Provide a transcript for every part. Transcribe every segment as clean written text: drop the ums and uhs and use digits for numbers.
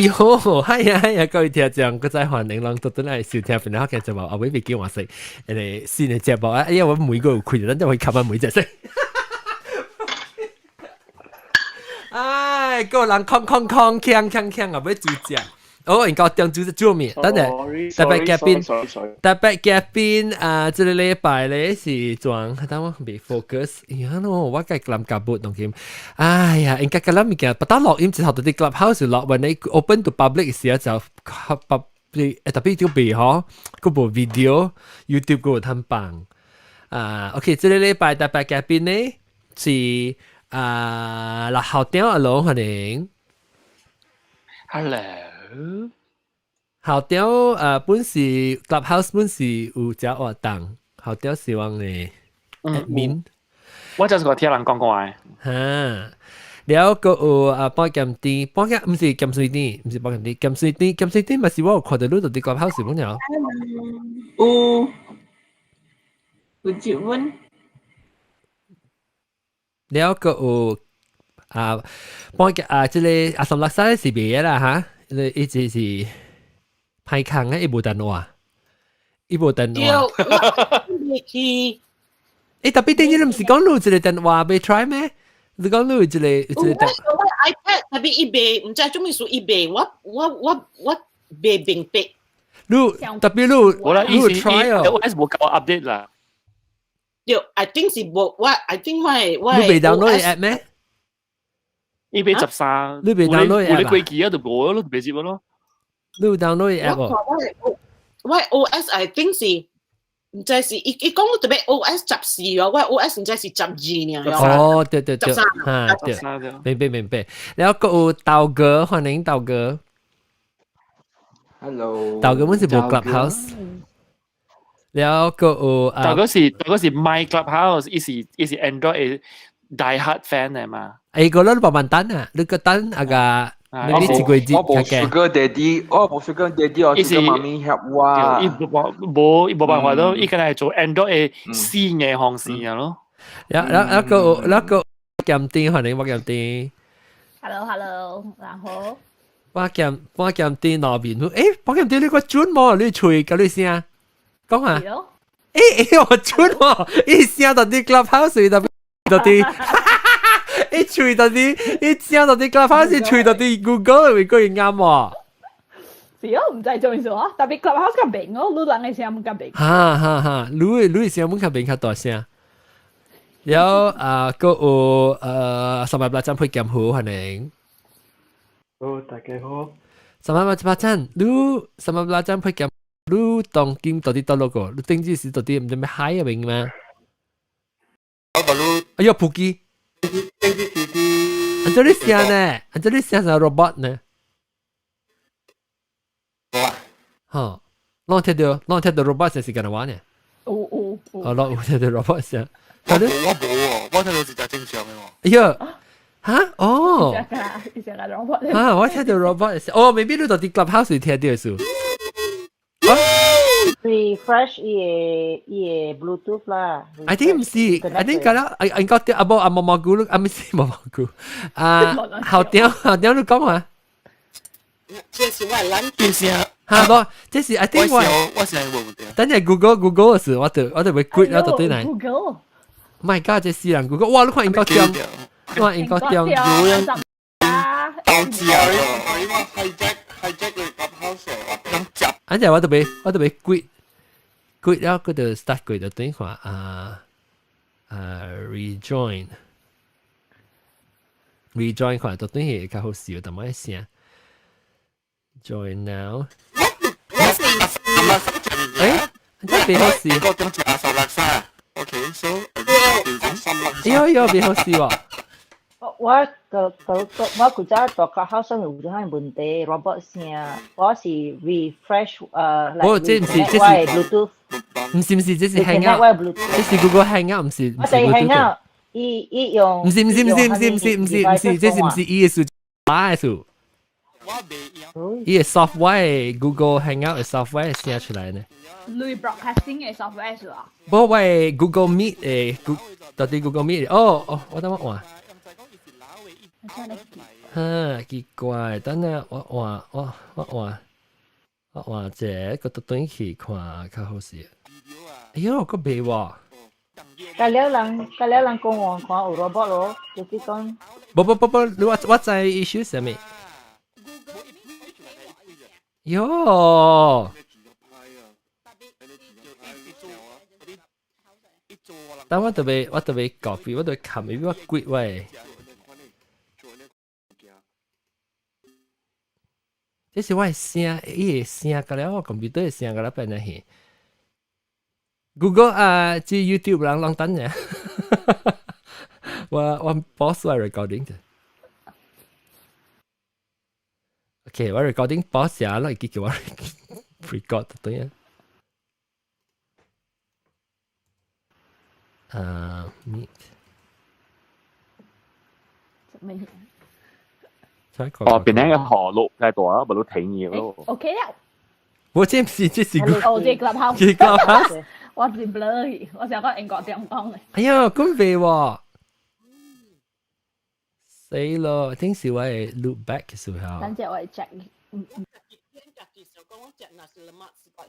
哎喲，係啊係啊，各位聽眾，閣再歡迎攏倒轉來收聽本來嘅節目，阿偉未叫我說，新的節目啊，哎呀，我每個有開，咱就會吸啊每隻聲。唉，個人空空空，鏘鏘鏘啊，欲煮食。哦，應該中煮煮麵，等陣特別嘉賓，特別嘉賓啊，這個禮拜咧是裝，等我未 focus，呀，我該諗夾不當今，哎呀，應該個諗物件，不打錄音之後，到啲 clubhouse 落，when 你 open to public 時就特別就別嗬，嗰部 video YouTube 嗰個攤放啊，OK，這個禮拜特別嘉賓呢是啊，六校長阿龍歡迎，Hello。校長本是 Clubhouse 本是有隻活動，校長是阮的 admin。我就是個聽人講過的。哈，了閣有啊，保劍店，保劍毋是鹹水店，毋是保劍店，鹹水店，鹹水店嘛是我有看到你佇 Clubhouse 本了。有，有接吻。了閣有啊，保劍啊，這個阿三六三是別啦哈。你一直是歹空啊，伊無電話，伊無電話。對，欸，特別頂日你毋是講你有一個電話欲 try 咩？你講你有一個一個電。我 iPad 特別伊袂，毋知做咩事伊袂，我袂明白。你特別你，我啦，你有 try 哦。 OS 無夠 update 啦。對，I think 是無，我 I think 我你袂 download app 咩？伊俾13，你袂 download 有你過期啊，就無咯，袂接咯。你有 download app 無？我 OS I think 是，毋知是伊伊講特別 OS 14哦，我 OS 毋知是12爾。哦，對對對，哈對，明白明白。然後閣有豆哥，歡迎豆哥。 Hello。豆哥本是無 Clubhouse。然後閣有豆哥是 My Clubhouse，伊是 Android 的 die hard fan 嚟嘛。哎，個你慢慢等啊，你個等啊個。你一個月我無 Sugar Daddy，我無 Sugar Daddy，我 Sugar 媽咪協我。伊無無伊無辦法咯，伊敢若係做 Android 的死硬方式啊咯。然後個那個鹹甜，歡迎我鹹甜。 Hello Hello，然後我鹹我鹹甜那邊，誒，我鹹甜你個準無？你喙佮你聲講啊？欸欸，我準喎，伊聲到啲 Clubhouse 特別到啲。伊喙到啲，伊聲到啲 Clubhouse 喙到啲 Google 會過啱喎。是哦，毋知做咩事啊？特別 Clubhouse 較明哦，你人的聲較明。哈哈哈，你的聲較明較大聲。然後啊，閣有308盞配劍湖歡迎。好，大家好。308盞，你308盞配劍，你當今到底佗落個？你頂次是到底毋知欲海入面嗎？哎呦，普基。按這你聲呢？按這你聲像 robot 呢？哇！吼，攏聽到，攏聽到 robot 聲是敢若話呢？有有有。哦，攏有聽到 robot 聲。我無喎，我聽到是真正常的喎。哎呦，哈哦。伊是個 robot。啊，我聽到 robot 聲，哦，maybe 你到佇 clubhouse 聽到數。 refresh 伊的 Bluetooth 啦。 I think 毋是，I think 敢若，應該對阿無阿毛毛菇，阿毋是毛毛菇，啊，校長校長你講話。這是我懶變聲。哈，無，這是 I think 我我是無問題。等陣 Google 的時，我就會 quit 我就對來。 Google。 My God，這死人 Google，哇！你看英國中，你看英國中。有人導致啊！我 hijack 你 Clubhouse 我接。按陣我就欲 quit，quit 了，佢就 start 過就等於話啊啊 rejoin。rejoin 看就等於較好笑，但係聲 join now。誒，這別好笑。 OK，so 哎呦呦，別好笑喎。我個個個我古早佇 Clubhouse 上面有這項問題，robot 聲，我是 refresh 哦，這毋是，這是 Bluetooth，毋是毋是，這是 Hangout，這是 Google Hangout，毋是毋是 Bluetooth。伊伊用，毋是毋是毋是毋是毋是毋是毋是，這是毋是伊的事，我的事。伊的 software Google Hangout 的 software 寫出來呢。你 broadcasting 的 software 是吧？無，我的 Google Meet 的，到底 Google Meet？哦哦，我等我換。哈，奇怪，等下我換我我換我換一個個轉去看較好勢。哎喲，閣袂喎。隔了人，隔了人講話看有 robot 咯，就是講。不不不不，你我我知 issue 啥物？喲！等我特別我特別 copy，我特別撳，因為我鬼喂。這是我的聲，伊的聲，甲了我 computer 的聲，甲了變了去。Google 啊，這 YouTube 人攏等者。我我 pause 我 recording 者。OK，我 recording pause 下，來記叫我 record 對啊。啊，meet。咩？哦，變咗個河路太大啊，無都停嘢咯。 OK 了。我這唔是這是哦，這 Clubhouse。這 Clubhouse。我是 blur 去，我想講英國點講嘅。哎呀，咁肥喎！死咯，頂時我會 loop back 嘅時候。等陣我會 check。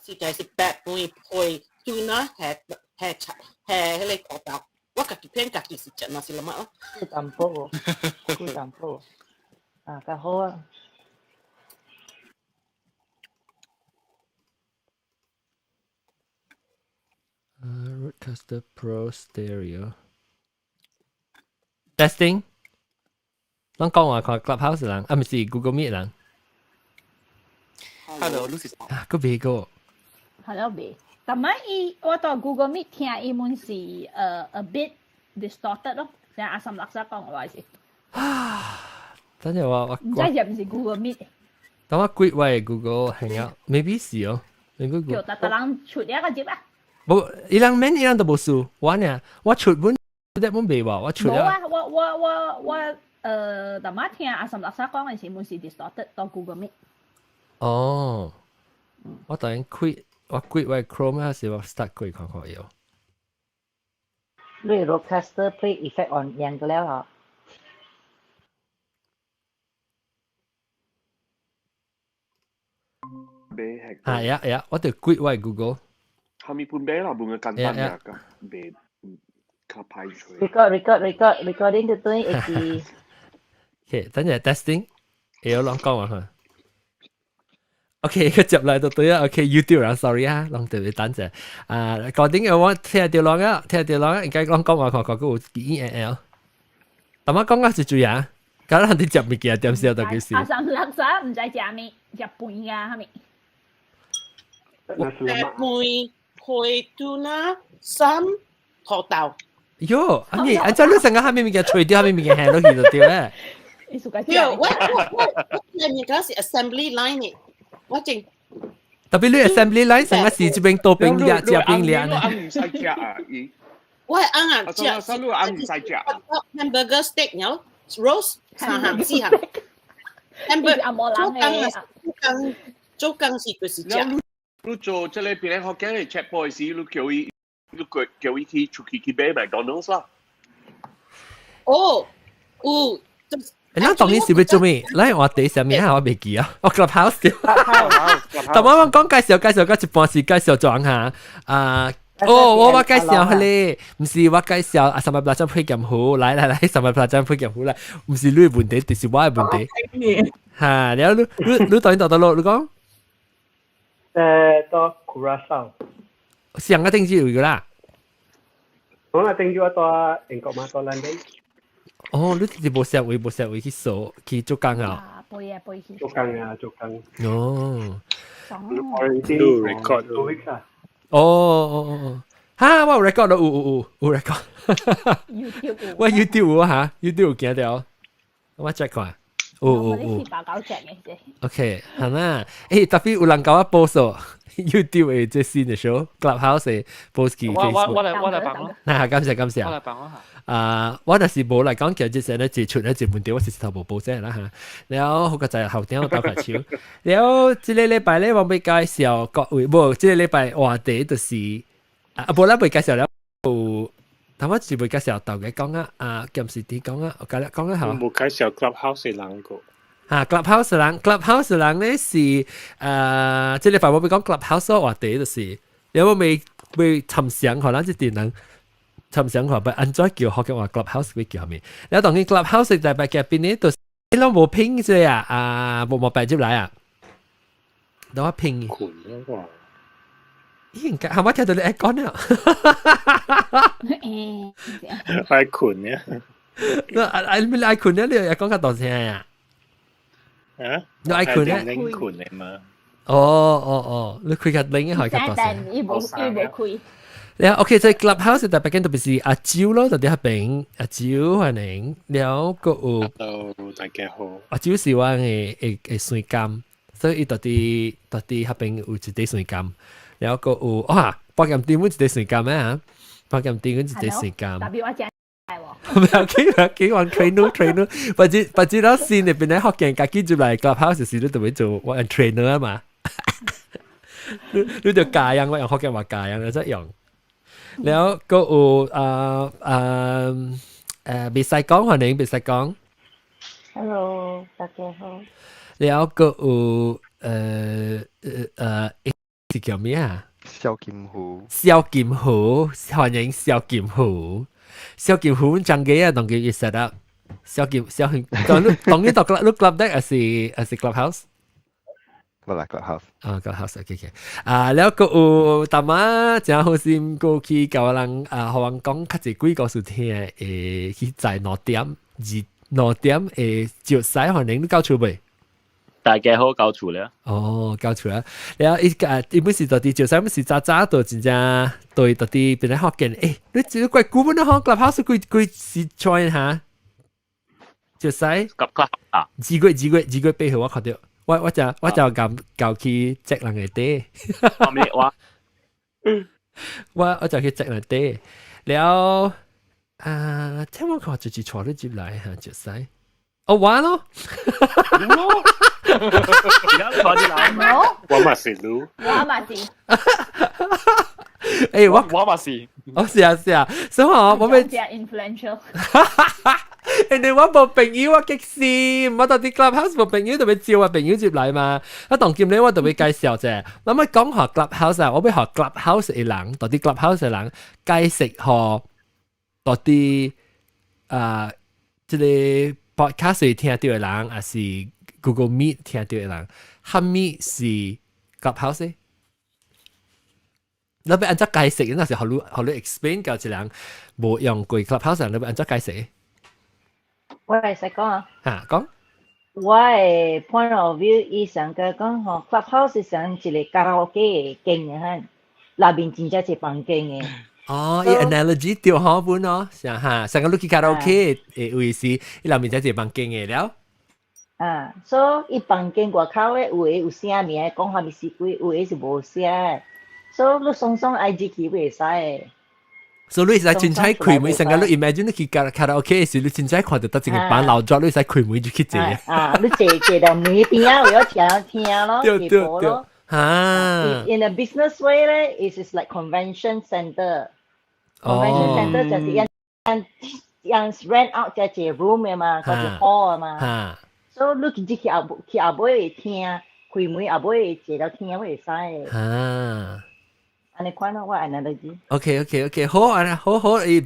是就是白飯配 tuna 係係係彼個土豆，我家己片家己是食 nasi lemak 咯。久淡薄喎，久淡薄。啊，較好啊。 Rodecaster Pro Stereo Testing，咱講話看 Clubhouse 人，啊，毋是 Google Meet 人。 Hello，你是啊，閣袂個。 Hello，袂。但係伊我到 Google Meet 聽伊們是a bit distorted 咯，像阿三六三講嘅話是。等陣我我唔知係唔是 Google Meet。等我 quit 我的 Google Hangout，maybe 是哦，maybe 叫逐逐人出一個接啊。無，伊人免，伊人都無事。我呢，我出本，得本袂喎，我出了。無啊，我我我我逐擺聽阿三六三講嘅時，滿是 distorted 到 Google Meet。哦，我突然 quit，我 quit 我 Chrome 還是我 start 過看看有。你 Rodecaster play effect on 兩個了啊？啊呀呀，我就 quit 我 Google。後面半餅啦，半個簡單嘅，咁別較排除。 Record record record recording 就對會記。 OK，等陣 testing，會有人講話哈。OK，佢接來就對啊。OK，YouTube 啊，sorry 啊，攏特別等陣。啊，recording 嘅我聽到人啊，聽到人，應該講講話看看佢有 E L。但我講嘅是最啊，搞到人哋食物件點時就幾時。阿三六三唔知食咩，食飯啊，係咪？飯配 tuna 三土豆。喲，阿你，按照你成個下面物件吹掉，下面物件下落去就對咧。對，我我我我物件是 assembly line 嘅，我正。特別你 assembly line 成個是這邊多邊掠，這邊掠呢。翁唔使食啊，伊。我係翁啊，食。你翁唔使食。 Hamburger steak 有 roast 三項四項。Hamburger 做工啊，做工做工是就是食。你做這個別人學嘅 chat boy 時，你叫伊，你叫叫伊去出去去買麥當勞啦。哦，有。咱當年是欲做咩？咱話題啥物啊？我袂記啊。我 Clubhouse。但我我講介紹介紹到一半是介紹裝下啊。哦，我我介紹彼個，毋是我介紹啊，三百八張配劍壺，來來來，三百八張配劍壺來，毋是你的問題，就是我的問題。哈，了你你你當然到倒落，你講？到 Curaçao。上個定住有啦。我那定住我到英國嘛，到蘭登。哦，你是無社會無社會去掃去做工啊？背啊背去。做工啊，做工。哦。都 record 2 weeks 啊。哦哦哦哦，哈！我有 record 到，有有有有 record。 YouTube 我 YouTube 有哈，YouTube 有見到，我 check 看。有有有。八九隻嘅啫。 OK，好啦，欸，特別有人共我 post 哦，YouTube 的這新的 show，Clubhouse 的 post 去我我 Facebook。我來我來幫咯。那感謝感謝。我來幫我下。啊，我若是無來講，其實這咧一出咧一問題，我是頭無報這啦嚇。然後好個在後頂我鬥下手。然後這個禮拜咧，我欲介紹各位，無這個禮拜話題就是啊，無咱未介紹了，有但我是會介紹豆嘅講啊，啊，兼是啲講啊，我講講一下。冇介紹 Clubhouse 嘅人個。嚇，Clubhouse 人，Clubhouse 人咧是這禮拜我會講 Clubhouse 話題就是，有冇未未尋想可能這啲人尋想看，不按怎叫學嘅話 Clubhouse 會叫咩？你當然 Clubhouse 特別嘅邊呢，就是你攏無拼啫啊，啊，無無白入來啊，等我拼。困啊啩。應該係我聽到你愛講啊。愛困呀。那啊你愛困啊？你又講較大聲啊？啊？你愛困啊？你困嘅嘛？哦哦哦，你開個鈴開較大聲。伊無伊無開。了 OK，這 Clubhouse 特別緊特別是阿蕉咯，就佇彼邊阿蕉歡迎，了閣有。 Hello，大家好。阿蕉是我的的的孫監，所以伊佇佇彼邊有一個孫監，了閣有哇，保險店有一個孫監咩啊？保險店有一個孫監。代表我正唔要緊，唔要緊，我 trainer trainer，或者或者咱先入邊咧福建家己入來 Clubhouse 時，你就會做我 trainer 啊嘛。你你就教人，我用福建話教人，你則用。了閣有啊啊誒，袂使講，歡迎袂使講。 Hello，大家好。了閣有是叫咩啊？蕭金虎。蕭金虎，歡迎蕭金虎。蕭金虎張機啊，當佢一 set up。蕭金蕭金，當你當你讀你 club 的還是還是 clubhouse？冇啦，clubhouse。啊，clubhouse，OK OK。啊，了閣有淡仔誠好心過去共人啊，予人講較濟鬼故事聽，會去在2點2 2點會石屎歡迎你到厝未？大家好，到厝了。哦，到厝啦。了伊個伊本是到佇石屎，本是早早就真正對到佇邊咧福建。欸，你這個怪古本啊？Clubhouse 幾幾時 join 哈？石屎。 Club 啊？2月2月2月8號我看到，我我就我就撳舊去 check 人嘅底。咩話？我我就去 check 人底。了啊，聽我看就是帶你入來哈，石屎。哦，我咯。而家坐啲樓。我嘛是擼。我嘛是。欸，我我嘛是。哦，是啊是啊，所以我我欲 influential。人哋我無朋友，我激死，我到佇 Clubhouse 無朋友，就欲招我朋友入來嘛。啊，當今咧我就欲介紹者，咱欲講予 Clubhouse 啊，我欲予 Clubhouse 的人，到佇 Clubhouse 的人解釋予到佇啊，這个 podcast 聽著的人，還是 Google Meet 聽著的人，啥物是 Clubhouse？你欲按怎解釋？那是予你予你 explain 予一人無用過 Clubhouse，你欲按怎解釋？我會使講啊。嚇，講。我的 point of view，伊上個講吼，Clubhouse 是像一個卡拉 OK 的間的哈，內面真正一房間的。哦，伊 analogy 對好本哦，像哈，上個你去卡拉 OK 的位是，伊內面才一房間的了。啊，所以伊房間外口咧，有的有寫名，講啥物事鬼，有的是無寫。所以你雙雙愛入去袂使的。所以你會使凊彩開門，上個你 imagine 你去卡卡拉 OK 時，你凊彩看到得一個班老咗，你會使開門就去坐。啊，你坐坐到門邊仔，為咗聽聽咯，對對對。啊。 In a business way 咧，it is like convention center。Convention center 就是一人 rent out 這一個 room 的嘛，嗰個 hall 的嘛。所以你直接去後去後尾會聽，開門後尾會坐到聽會使。啊。按呢款咯，我按呢就。 OK，好啊，好好，我會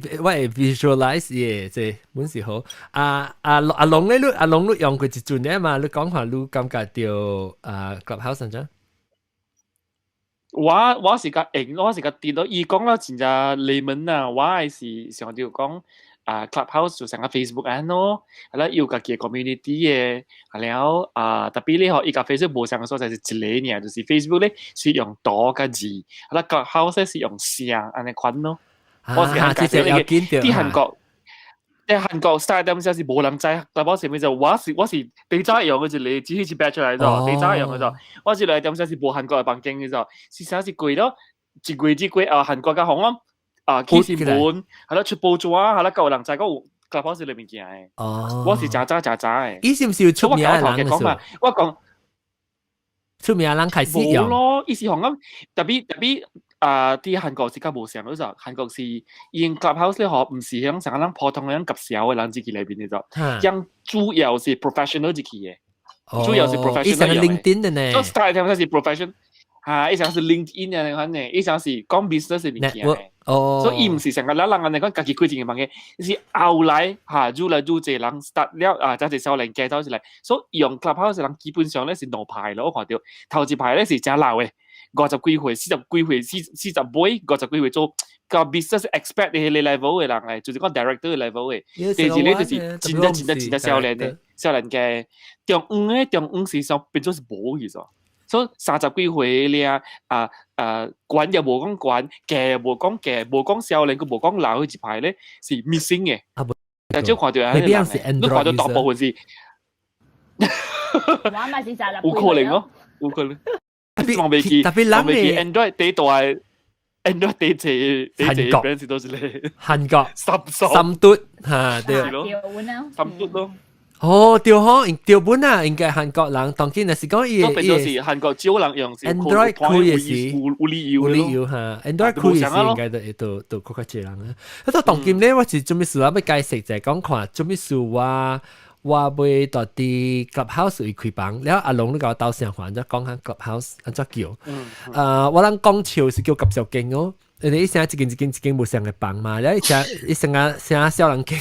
visualize 嘢，這本是好。啊啊阿龍咧，你阿龍你用過一陣咧嘛？你講下你感覺著啊 Clubhouse 怎？我我是較用，我是較跌咯。伊講了真正 layman 啊，我係是想著講啊，Clubhouse 就成個 Facebook 按咯，係啦，有家己 community 嘅，係了啊，特別你嗬，伊共 Facebook 無相仝所在是一个爾，就是 Facebook 咧是用圖佮字，係啦，Clubhouse 是用聲按呢款咯。我是咁解釋嘅。佇韓國，佇韓國 start 點時是無人知，Clubhouse 是咩就我是我是第早用嘅一個，只是一 batch 出來咗，第早用嘅咗，我是來點時是無韓國嘅房間嘅咗，是啥是過咗一月一過啊，韓國較紅啊。啊，起新聞，係啦，出報紙啊，係啦，夠人知講有 Clubhouse 裏面見嘅。哦，我是誠早誠早嘅。伊是毋是有出名嘅人講嘛？我講出名人開始用咯，伊是紅咁，特別特別啊，佇韓國是較無相，就韓國是用 Clubhouse 咧，嗬，毋是響成個人普通人及小嘅人入去內面嘅就，樣主要是 professional 入去嘅，主要是 professional 伊成個 LinkedIn 的呢，做 start 聽是 professional，嚇，伊成是 LinkedIn 嘅款呢，伊成是講 business 嘅物件嘅。所以伊毋是成個咱人按呢講家己開一間房間，是後來嚇愈來愈濟人 start 了啊，才一少年家走出來，所以用 Clubhouse 人基本上咧是兩派咯，我看著頭一排咧是誠老嘅，50幾歲、40幾歲、四十尾、50幾歲做個 business expert 的彼个 level 的人嚟，就是講 director 的 level 的。第二咧就是真正真正真正少年的少年家，中央咧中央是上變做是無去咗。所以30幾歲咧啊啊，懸又無講懸，低又無講低，無講少年，閣無講老，彼一排咧是 missing 嘅。但少看著啊，你看著大部分是，我嘛是30 有可能哦，有可能。特別別特別人嘅 Android 第大，Android 第濟 brand 是都是咧。韓國三三嘟嚇對。三嘟咯。哦，對吼，對本啊，應該韓國人當今若是講伊個，變做是韓國少人用是 Android 開的是有理由有理由哈，Android 開的是應該都較較濟人啊。啊，到當今咧，我是做咩事啊？欲解釋就係講看做咩事我欲佇佇 Clubhouse 位開房，了阿龍你共我鬥聲還，怎講下 Clubhouse 按怎叫？啊，我人講笑是叫夾小間哦，因為伊聲一間一間一間無相的房嘛，了伊聲伊聲啊聲少人間。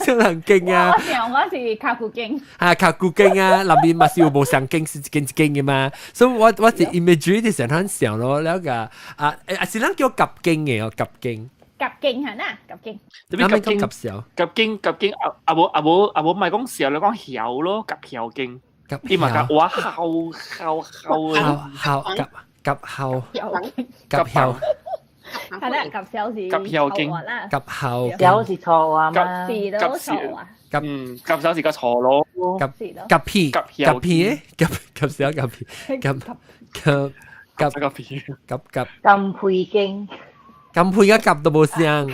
少人間啊！我想我是跤骨間。啊，跤骨間啊，內面嘛是有無相間，是一間一間的嘛。所以我是 imagery 就成很想咯，了個啊啊是咱叫夾間的哦，夾間。夾間係呐，夾間。特別夾間夾小。夾間夾間啊啊無啊無啊無，毋係講小，你講曉咯，夾曉間。伊嘛夾哇好好好好夾夾好夾曉。係啦，夾小是夾曉間，夾後小是錯啊嘛，是都錯啊。夾嗯夾小是個錯咯，夾夾屁夾屁夾夾小夾屁夾夾夾夾屁夾夾夾配經，夾配甲夾都無相，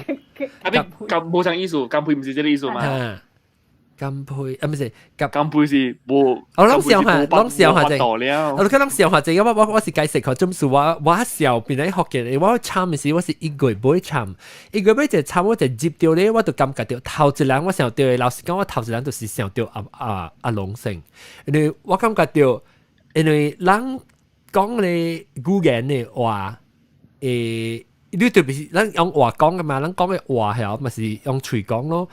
啊邊夾無相意思，夾配毋是這個意思嘛？夾配啊，毋是夾夾配是無，我攏笑下，攏笑下者，我攏攏笑下者，我是解釋佢，總是我笑變來福建的，我參的時我是一個月尾參，一個月尾一參我就入著咧，我就感覺著頭一人我想著的，老實講我頭一人就是想著阿龍勝，因為我感覺著，因為人講咧語言的話，你特別是咱用話講的嘛，咱講的話係嘛是用喙講咯。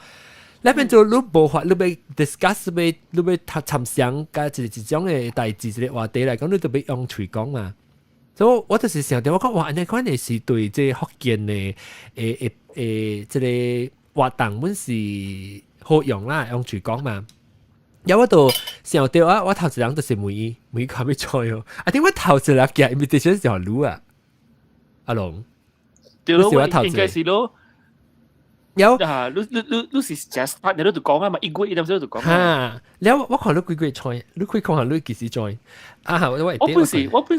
你變做你無法，你欲 discuss 欲你欲參詳，佮一一種的代誌一個話題來講，你都欲用喙講嘛。所以我就是想著，我講哇，按呢款的是對這福建的這个活動，阮是好用啦，用喙講嘛。了我就想著啊，我頭一人就是問伊，問伊看欲 join 哦。啊，點我頭一人寄 invitation 是予你啊，阿龍。對咯，我應該是咯。有啊，你是 just 你都講啊嘛，一個月一點鐘就講。哈，了我看你幾個月 join，你可以看下你幾時 join。啊，我本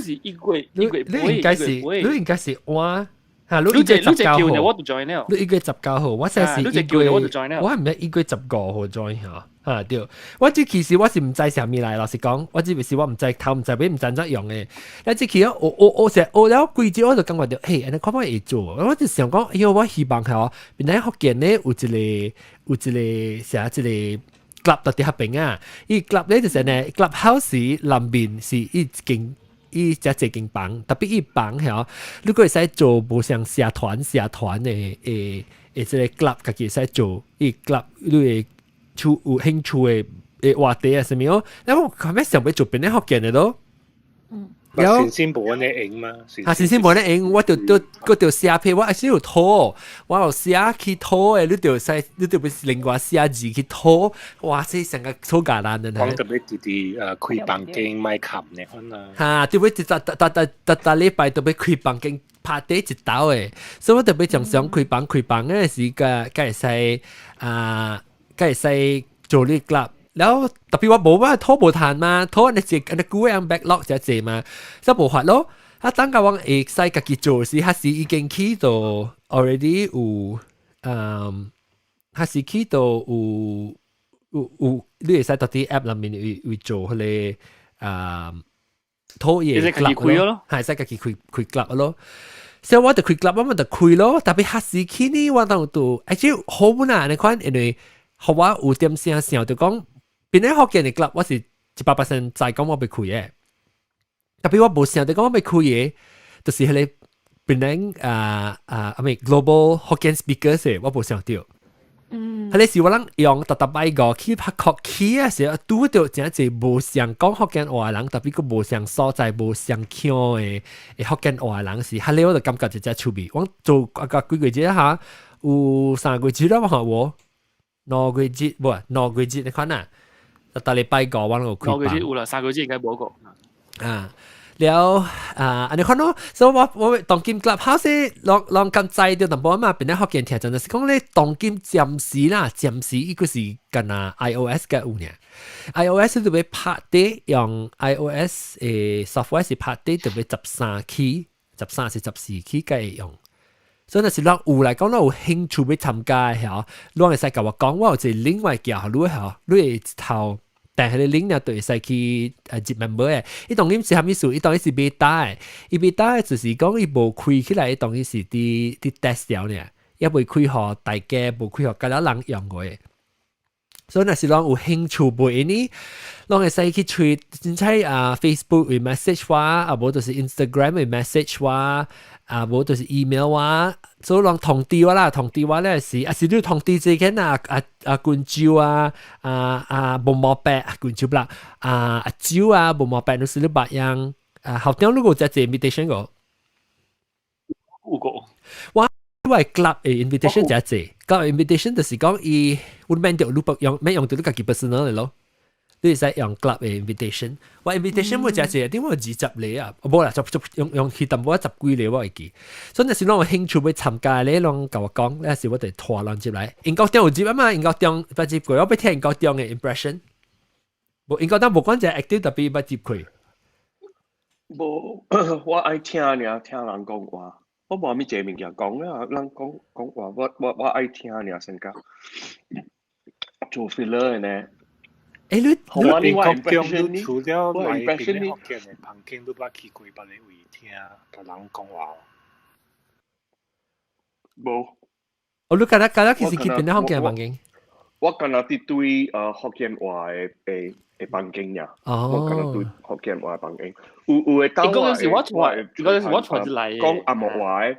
是一個月一個月，你應該是你應該是我嚇，你1月19號我就 join 了。你1月19號，我先是一個月，我毋是1月15號 join 嚇。嚇對，我這其實我是毋知啥物來，老實講，我這是我毋知頭毋知尾毋知怎用的。但這其實我成學了幾節我就感覺著，嘿，按呢看欲會做。我就想講，哎喲，我希望係變來福建咧有一個有一個啥一個 club 佇彼邊啊。伊 club 咧就是呢，clubhouse 內面是一間伊遮濟間房，特別伊房係如果會使做無像社團社團的的這个 club，家己會使做伊 club，你會出有興趣的話題啊，啥物哦？然後我後尾想欲做變咧福建的咯。嗯。有先無按呢用嘛？啊，先先無按呢用，我就都閣著寫批，我還是有討，我有寫去討的，你就使，你就欲另外寫字去討，哇！這成個粗簡單的。講特別直直開房間莫冚呢款啊。哈，特別一逐逐逐逐逐禮拜都欲開房間拍底一斗的，所以我特別常常開房開房的時，佮會使啊，佮會使做你 club。然後特別我無嘛，討無趁嘛，討按呢一按呢久的 backlog 遮濟嘛，所以無法咯。啊，等到我會使家己做時，還是已經去到 already 有，嗯，還是去到有，你會使佇佇 app 內面會做彼个啊，討伊家己開咯，係使家己開開 club 咯。所以我就開 club，我咪就開咯。特別彼時期呢，我當度，而且好本啊，你看，因為予我有點聲想就講，檳城福建的 club，我是100% 知講我欲開的。特別我無想著講我欲開的，就是彼个檳城啊啊啊咪 global Hokkien speakers 我無想著。彼个是我人用逐逐擺個去拍確去啊時，拄著誠濟無相講福建話的人，特別閣無相所在、無相腔的福建話的人時，彼个我就感覺真正趣味。我做啊個幾個節哈，有3個月了嘛無？2個月無，2個月你看啊，逐禮拜五我攏有開。 2個月有啦，3個月應該無個。啊，了啊，按呢看咯，所以我我當今 Clubhouse 攏攏敢知著淡薄嘛，檳城福建聽陣就是講咧，當今暫時啦，暫時伊個是干焦 iOS 才有爾，iOS 就欲拍底用 iOS 的 software 是拍底就欲13 K，13是14 K 才會用。所以若是咱有來講，咱有興趣欲參加的吼，攏會使共我講，我有一個 link 我會寄予你吼，你會頭。但彼個 link 呢，就會使去入 member 的。伊當今是啥物事？伊當今是 beta 的，伊 beta 的就是講伊無開起來，伊當今是佇佇 test 了爾，猶未開予大家，無開予各個人用過的。所以若是攏有興趣買呢，攏會使去揣，凊彩啊 Facebook 會 message 我，啊無就是 Instagram 會 message 我，啊無就是 email 我，所以攏通知我啦，通知我咧是，啊是你通知這個啊啊啊君州啊啊啊無毛白啊君州啦，啊啊州啊無毛白，你是你別樣啊校長你有這個 invitation 個？有個。我我 club 的 invitation 誠濟，club invitation 就是講伊，我免著你用免用著你家己 personal 的咯，你會使用 club 的 invitation。我 invitation 無誠濟，頂我20個啊，無啦，就就用用去淡薄仔十幾個我會記。所以若是攏有興趣欲參加咧，攏共我講，那時我就拖人入來。英國中有入啊嘛，英國中捌入過，我欲聽英國中的 impression。無英國中無管這 active 特別捌入過。無，我愛聽爾，聽人講話。我無啥物濟物件講啊，人講講話，我我我愛聽爾先甲做 filler 的呢。欸，你我你國中你除了來檳城福建的房間，你捌去過別個位聽別人講話？無。哦，你敢若敢若其實去檳城福建房間？我敢若佇對福建話的的的房間爾。我敢若對福建話的房間。有有的當我是我帶，嗰是我帶入來的。講紅毛話的，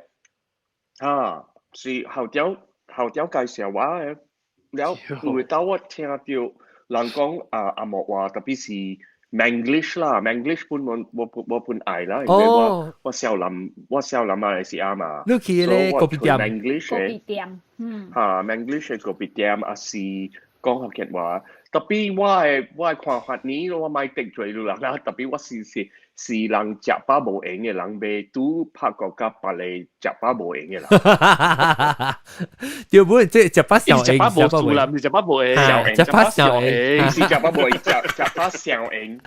啊，是校長校長介紹我的。了有的當我聽著人講啊紅毛話，特別是 Manglish 啦，Manglish 本我我我本愛啦，因為我我少林我少林馬來西亞嘛，你去咧咖啡店，Manglish 咖啡店，嗯，哈，Manglish 的咖啡店，抑是講福建話。特別我的我的看法呢，我莫得罪你人啦。特別我是是是人食飽無閒的人，袂拄拍過佮別个食飽無閒的人。對不？這食飽上食飽無數啦，毋是食飽無閒，食飽上閒，是食飽無閒，食食飽上閒，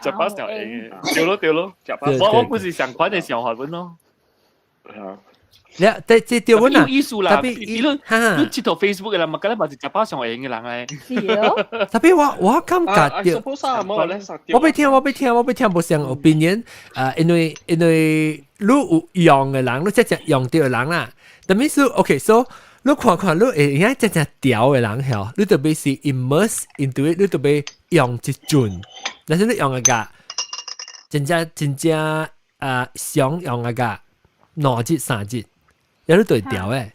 食飽上閒，對咯對咯，我我不是相款的想法咯。你對這對我有意思啦，特別你你佚佗 Facebook 的人嘛，敢若嘛是食飽上閒的人咧。是哦。特別我我感覺著，我欲聽我欲聽我欲聽無相 opinion 啊，因為因為你有用的人，你真正用著的人啦。但係是 OK，so 你看看你會用真正調的人吼，你就欲是 immerse into it，你就欲用一陣，但是你用個真正真正啊想用個2日3日。有你對調誒，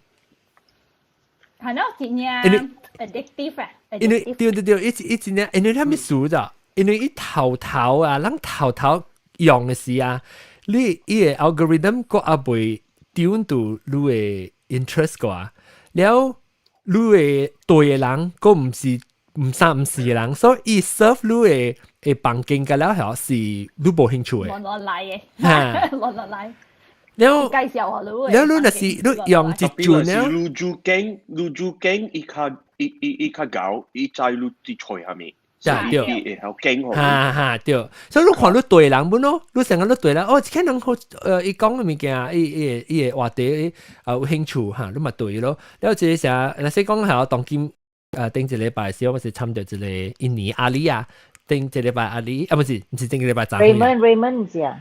係咯，真正 addictive 啊！因為對對對，一一真正，因為啥物事咋？因為伊頭頭啊，咱頭頭用的時啊，你伊个 algorithm 閣猶未 tune 到你的 interest 個啊，了你的對的人閣毋是毋三毋四的人，所以伊 serve 你的的房間個了後是你無興趣的。亂亂來的，亂亂來。了，介紹啊，你了，你若是你用一陣了，你主經，你主經，伊較伊伊伊較𠢕，伊知你佇揣啥物，對，伊會曉經。哈哈對，所以你看你對人本咯，你成個你對人，哦，這人好，伊講的物件，伊伊伊個話題啊有興趣哈，你嘛對咯。了這個啥，若是講係當今頂一禮拜時，我是參著一個印尼阿里啊，頂一禮拜阿里啊，唔是頂個禮拜昨 Raymond Raymond 唔是啊？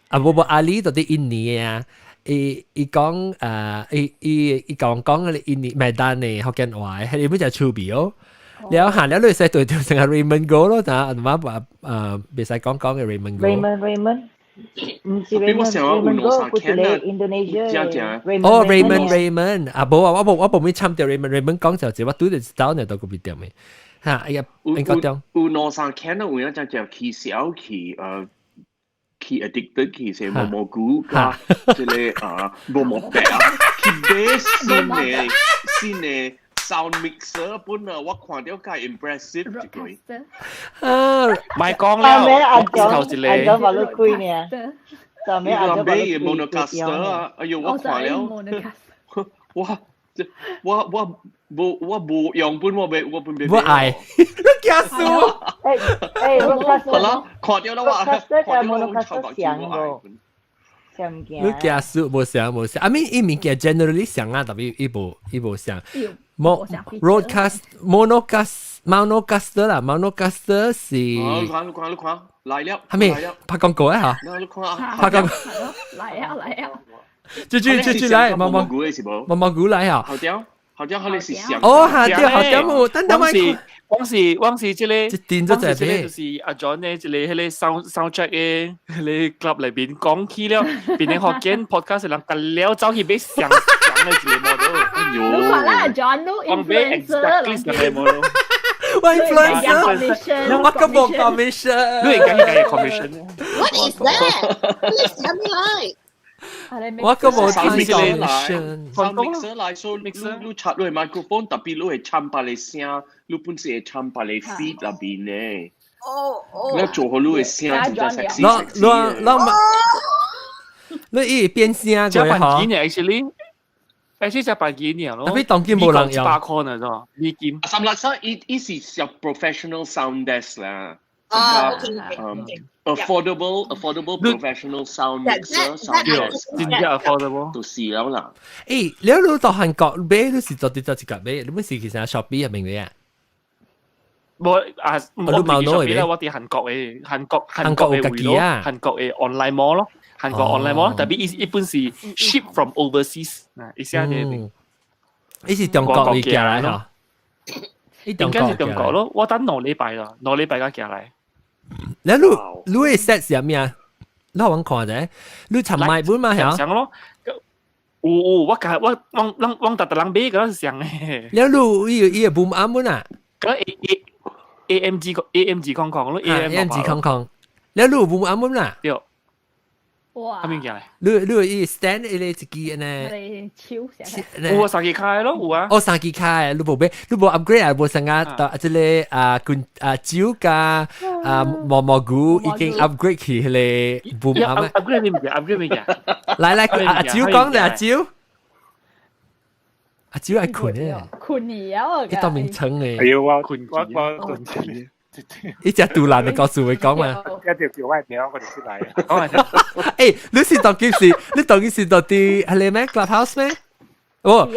啊，無無阿里到底印尼啊，伊伊講誒，伊伊伊講講個印尼麥丹的福建話，係你本就趣味哦。了下了你使對條成個 Raymond 哥咯，但係阿媽話袂使講講嘅 Raymond 哥。 Raymond Raymond 唔是 Raymond Raymond 哥，佢是 Indonesia。哦，Raymond Raymond 啊，無啊，我無咩參掉 Raymond Raymond 講就係我拄就知道呢，到個邊點嘅嚇，哎呀，應該點？有兩三間啊，有一隻就起小起去 addicted 去食毛毛菇加這個啊毛毛白啊，去買新的 sound mixer 本啊，我看到較 impressive 一個。啊，咪講了，阿張阿張話你開呢？就咩阿張買 Maonocaster 啊？哎呦，我看了，我我我無我無用本，我未我本未。我愛，你驚死我！誒誒，好啦，看到啦我， Maonocaster 就 Maonocaster 上個，上物件。你驚死無上無上，I mean 伊物件 generally 上啊，特別伊無上。冇 Rodecaster Maonocaster Maonocaster 啦，Maonocaster 是。你看你看你看，來了。係咪拍廣告啊？嚇！你看啊。拍廣告。來啊來啊！豬豬豬豬來，毛毛毛毛菇來啊！好屌。好像佢哋是上哦，下掉下掉冇，等等咪。往時這個，一定咗這個就是阿 John 呢，這個迄個 sound check 的迄個 club 裏邊講起了，變成福建 podcast 人夾了走去買上上的一個 model。哎呦，你看啦，John 都 influencer， exactly 上個 model。我 influencer，我個冇 commission，你係講緊 commission。 What is that? Please tell me like. 我個冇聽 commission。 sound mixer 來說，你插落 microphone，特別你會參別個聲，你本身會參別個 feed 入邊呢。哦哦。你做好你的聲真正 sexy。你你你伊變聲過嗬？幾年 actually，actually 才辦幾年咯。特別當今無人用。100塊呢，啫，美金。三六三，伊伊是小 professional sound desk 啦。啊，affordable professional sound mixer sound desk，真正 affordable，就是了啦。誒，你你到韓國買你是到底做一個買？你本是其實 Shopee 入面嘅啊？冇啊，我唔係 Shopee 啦，我哋韓國嘅韓國嘅會咯，韓國嘅 online mall 咯，韓國 online mall，特別一般是 ship from overseas 啊，意思係。伊是中國嚟寄來嗬？應該是中國咯，我等兩禮拜啦，兩禮拜才寄來。你你嘅 set 是咩啊？你我看者，你尋買本嘛係？上咯，有有，我家我往往往逐逐人買嗰是上嘅。你你伊伊個 boom 啱本啊？嗰 A A A M G A M G 空空咯，A M G 空空。你你有 boom 啱本啊？對。哇！啥物件？你伊 stand 伊個一支呢？你超成。有啊，三支跤咯，有啊。哦，三支跤，你無買，你無 upgrade 啊？無成啊？到這個啊，棍啊酒加啊毛毛菇已經 upgrade 去迄個 boom 啱。upgrade 咩物件？upgrade 咩物件？來來，阿酒講咧，阿酒，阿酒愛困咧。困你啊！伊當名稱咧。哎呦，我困我我困。伊只杜蘭的告訴會講嘛？一條叫我名，我就出來。誒，你是當今是，你當今是到底係你咩 Clubhouse 咩？哦，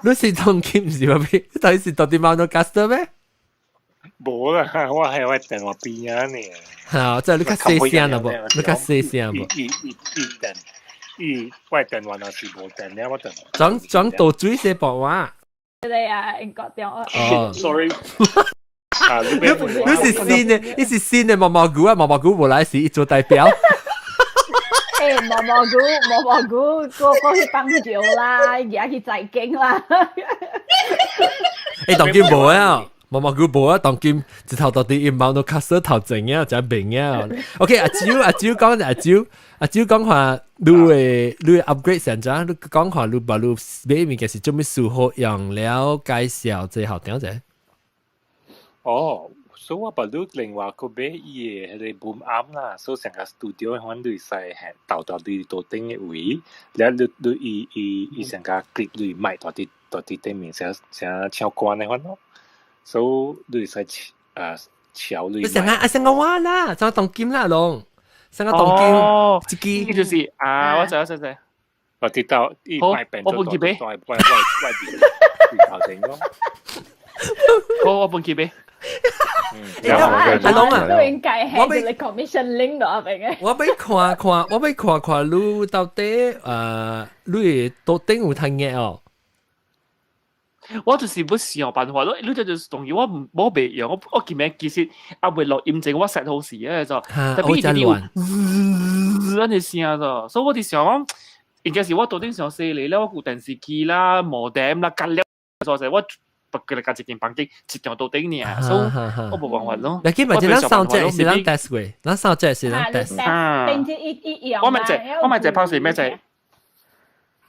你是當今是咩？你當是到底 Maonocaster 咩？無啦，我係我電話邊啊呢。嚇，即係你較細聲啦無？你較細聲無？伊伊伊電，伊我電話若是無電了，我電話。轉轉到水些白話。你啊，英國電話。哦，sorry。你你是新的，你是新的毛毛菇啊！毛毛菇無來是伊做代表。誒，毛毛菇，毛毛菇，過過去幫橋啦，而家去財經啦。誒，當今無啊，毛毛菇無啊，當今一頭到底伊 Maonocaster 頭前啊，真明啊。OK，阿蕉阿蕉講阿蕉阿蕉講話，你會 upgrade 成怎？你講話你把你買物件是做咩事好用了介紹這好點者？哦，所以我把你另外個買伊的彼個 boom arm 啦，所以成個 studio 款你使係豆豆佇桌頂的位，了你你伊伊伊成個 clip 你麥佇佇佇頂面，成成唱歌那款咯，所以你使啊橋你。成個啊成個話啦，成個當金啦攏，成個當金，一支就是啊，我知我知知。我知道，伊賣變我分去買，外外外邊頭頂咯。好，我分去買。阿龍啊，都應該係一個 commission link 到阿邊嘅。我欲看看，我欲看看你到底你到頂有通嘅哦。我就是欲想辦法咯，你這就是當然我唔我袂用，我今日其實啊未錄音前我 set 好時啊就，特別一直有按呢聲就，所以我佇想講，應該是我到頂上細嚟咧，我有電視機啦、modem 啦，隔了所在我不過來一間房間一條到頂爾，所以我無辦法咯。你記唔記得咱上隻是咱 test 過，咱上隻是咱 test。我咪隻，我咪隻拍是咩隻？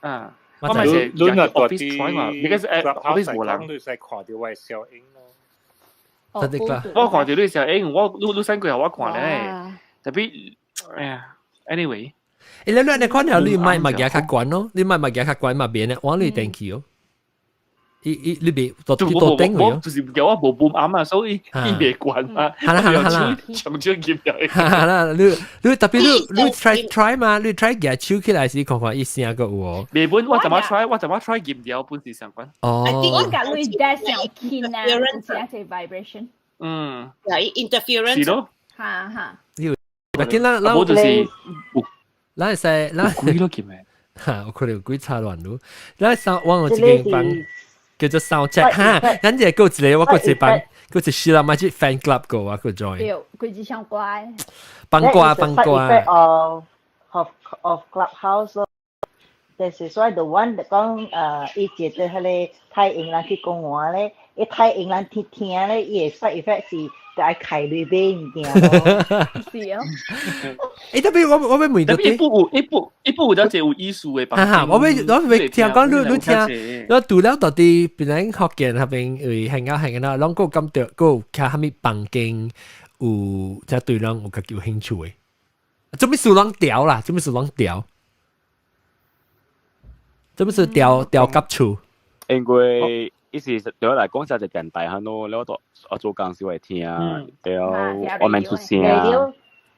啊。我咪是你若 office 台嘛，你個是 office 無人。你使看到我的小影咯。我看到你小影，我你你 send 過予我看咧。特別，哎呀，anyway。欸，你你看了你買物件較懸咯，你買物件較懸嘛變咧，往你電器哦。伊伊你別到到頂我就是叫我無 boom 啱啊，所以伊袂關啊。係啦係啦係啦，長長入嚟。係啦，你你特別你你 try try 嘛，你 try 舉手起來時看看伊聲閣有哦。未本我怎麼 try，我怎麼 try 入掉本是相關。哦。我甲你 desk 上輕啊，有一個 vibration。嗯。係 interference。是咯。哈哈。你，別緊啦，咱我就是，咱會使咱。鬼咯，叫咩？哈，有可能有鬼插亂咯。咱上我有一間房。叫做 sound check 哈，咱這個一個我閣一個班，閣一個希臘馬去 fan club 個我閣 join。對，規隻上乖。放歌放歌。 Of clubhouse 咯，就是所以 the one 講伊一個彼個太英人去講話咧，伊太英人聽聽咧，伊的 side effect 是就愛開鐳買物件咯。是哦。欸，特別我欲問到，一部有一部一部有得一個有意思的。哈哈，我欲聽講你你聽，我除了到底檳榔福建彼邊為香港香港啦，攏閣感覺閣有較啥物房間有，才對咱有較有興趣的。做咩事攏調啦？做咩事攏調？做咩事調調夾厝？因為伊是對我來講就係電台哈咯，我都我做工時會聽，對，我免出聲。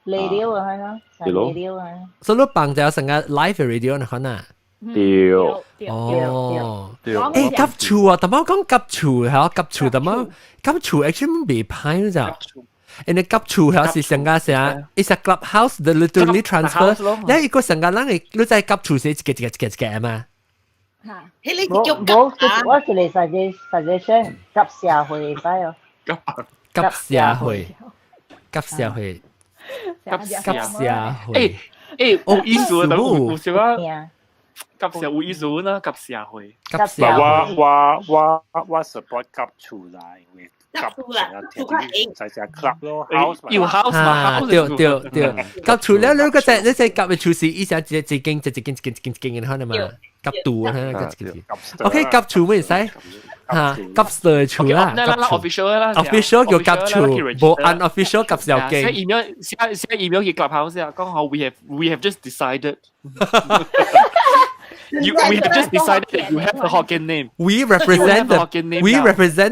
radio 啊，係咯，對咯 radio 啊。所以你放就成個 live radio 呢可能。對。哦。對。欸，夾厝啊，淡薄講夾厝嚇，夾厝淡薄夾厝 actually 袂歹咋。因為夾厝係是成個成，it's a clubhouse the literally transfer。你一個成個人會，你在夾厝是一個一個一個一個嘛？彼個叫無無，我是嚟 suggestion 夾社會會使哦。夾社會，夾社會，夾夾社會。欸欸，有意思啊，有小啊。夾社有意思啦，夾社會。夾社會。我 support 夾厝啦，因為夾厝啦，厝較硬。就係 club 咯，house 有 house 嘛？對對對，夾厝了，你個只你只夾的厝是以前一一間一一間一間一間一間嘅可能嘛？夾厝啊，夾一間。OK，夾厝咩使？嚇，夾社厝啦，official 啦，official 叫夾厝，無 unofficial 夾小間。寫 email 寫寫 email 去 clubhouse 啊，講好 we have just decided。We have just decided that you have the Hokkien name. We represent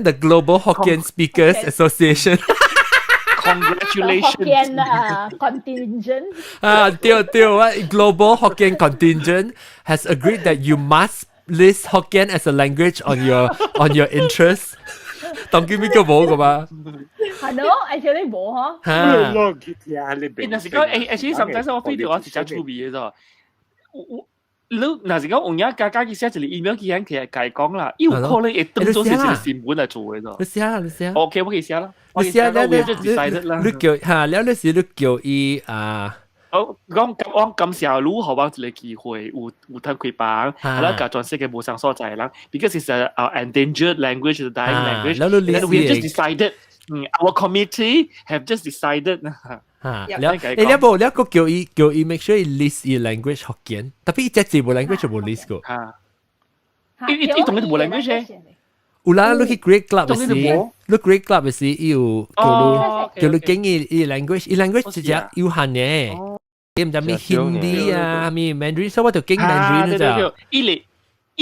the Global Hokkien Speakers Association. Congratulations. Hokkien contingent. 啊，對對，Global Hokkien contingent has agreed that you must list Hokkien as a language on your interests. 當今邊個無個嘛？係咯，actually 無嗬。嚇。若是講誒，actually sometimes 我 feel 到我是真趣味的啫。我你若是講有影加加去寫一個 email 去遐其實共伊講啦，伊有可能會當做是一個新聞來做的啫。你寫啦，你寫。 OK，我去寫啦。你寫了，你你你叫嚇了，你是你叫伊啊。我講我感謝你，予我一個機會，有有通開房，啊啦，共全世界無仝所在的人，because it's a endangered language, a dying language. And we have just decided, our committee have just decided. 嚇，了，欸，了無了閣叫伊 make sure 伊 list 伊 language 福建，特別伊隻字無 language 就無 list 過。嚇，伊伊當然無 language 嘅。有啦，你去 create club 時，你 create club 時，伊有叫你叫你揀伊伊 language，伊 language 一隻有限嘅。你毋知咩 Hindi 啊，咩 Mandarin，所以我就揀 Mandarin 就。伊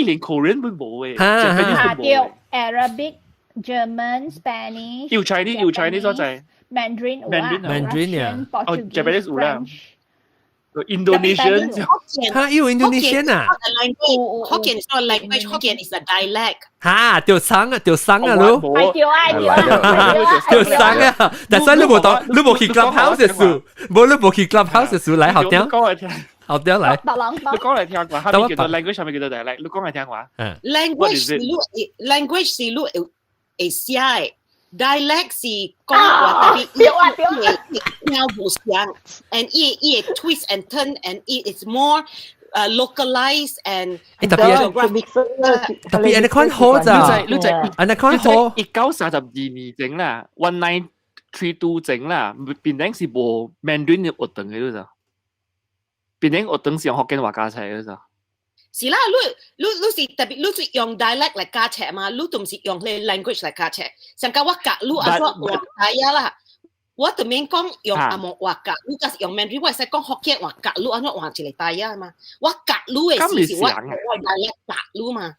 連 Korean 都無嘅。嚇，對，Arabic、German、Spanish。有 Chinese 有 Chinese 所在。 Mandarin 有啊 Mandarin 啊，哦，Japanese 有啦。Indonesian。嚇，有 Indonesian 啊？ Hokkien is not a language. Hokkien is a dialect. 嚇，著生啊，著生啊，你。係對啊，對啊，著生啊！但係你無當，你無去 clubhouse 嘅事，無你無去 clubhouse 嘅事來學點？講嚟聽，學點來？你講嚟聽話，下面叫做 language，下面叫做 dialect。你講嚟聽話。 Language 是你 language 是你會會寫的。dialect 是講話特別對啊對啊，聽無像，and 伊伊會 twist and turn and it is more localized and 特別特別按呢款好咋，你就按呢款好。1932年整啦，1932整啦，變頂是無 Mandarin 嘅學堂嘅咋，變頂學堂是用福建話教冊嘅咋。是啦，你你你是特別，你是用 dialect 嚟教冊嘛？你都唔是用你 language 嚟教冊。上個我教你按怎話係啊啦，我對面講用紅毛話教，你就是用 Mandarin，我會使講福建話教你按怎換一個大啊嘛。我教你嘅是是我我 dialect 教你嘛。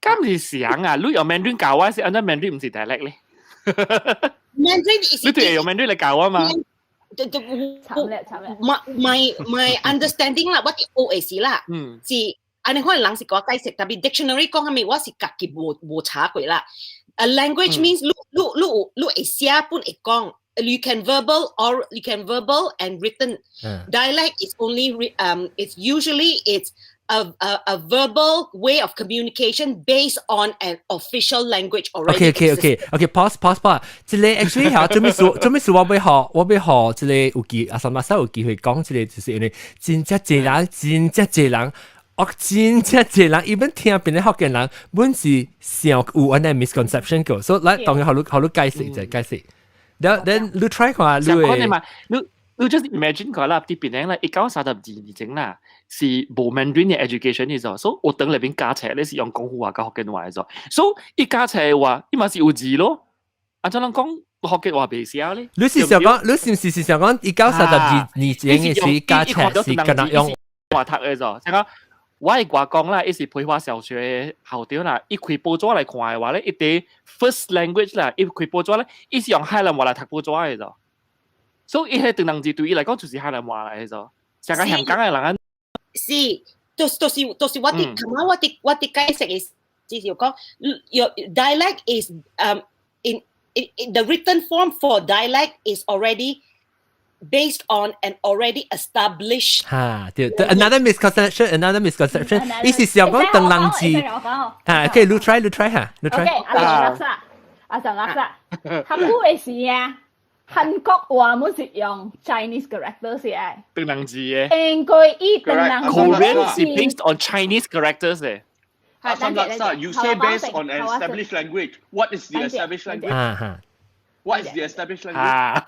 今是想啊，你用 Mandarin 教我是按怎 Mandarin 唔是 dialect 咧？Mandarin 你對用 Mandarin 嚟教我嘛？對對，my understanding 啦，我啲學嘅是啦，是按呢款人是講解釋，特別 dictionary 講啥物，我是家己無無查過啦。A language means 你你你有你會寫本會講，you can verbal or you can verbal and written. Dialect is only it's usually it's a verbal way of communication based on an official language already. OK，pause pause pause。這個 actually 嚇，做咩事做咩事我欲學，我欲學這個有機阿三馬沙有機會講這個，就是因為真正濟人，真正濟人，我真正濟人，even 聽邊個福建人，本是想有按呢 misconception 個，所以來當然予你予你解釋一下解釋。then 你 try 看你會。你你 just imagine 個啦，啲邊咧1932年整啦，是無 Mandarin 嘅 education 嘅咗，所以學堂裏邊教冊咧是用廣府話教福建話嘅咗，所以一教冊嘅話，伊嘛是有字咯。按怎人講福建話袂寫咧？你是想講，你是唔是是想講1932年前嘅時教冊是敢若用話讀嘅咗？像講我係話講啦，伊是培華小學校長啦，伊開報紙來看嘅話咧，伊啲 first language 啦，伊開報紙咧，伊是用海南話來讀報紙嘅咗。所以伊迄唐人字對伊來講就是海南話來嘅咗，像個香港嘅人啊，是，就是就是我哋琴晚我哋我哋解釋嘅，就是講，your dialect is in the written form for dialect is already based on an already established 嚇，對對，another misconception，another misconception，意思是想講唐人字，嚇，可以你 try 你 try 嚇，你 try。 OK，阿陳垃圾，阿陳垃圾，韓國嘅時啊。韓國話冇是用 Chinese characters 嘅，唐人字嘅。應該以唐人字。 Korean 是 based on Chinese characters 嘅。 Asam laksa, you say based on an established language. What is the established language? What is the established language?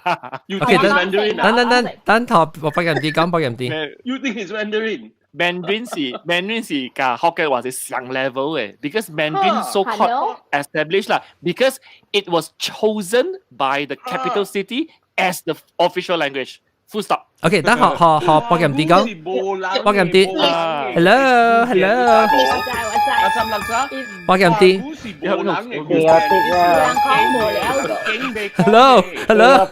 You think it's Mandarin? 等等等等，頭我北人啲講北人啲。 You think it's Mandarin? Mandarin 是 Mandarin 是佮福建話是上 level 嘅，because Mandarin so called established 啦，because it was chosen by the capital city as the official language. Full stop. OK，等學學學北人啲講，北人啲。Hello hello。阿三垃圾。北人啲。Hello hello。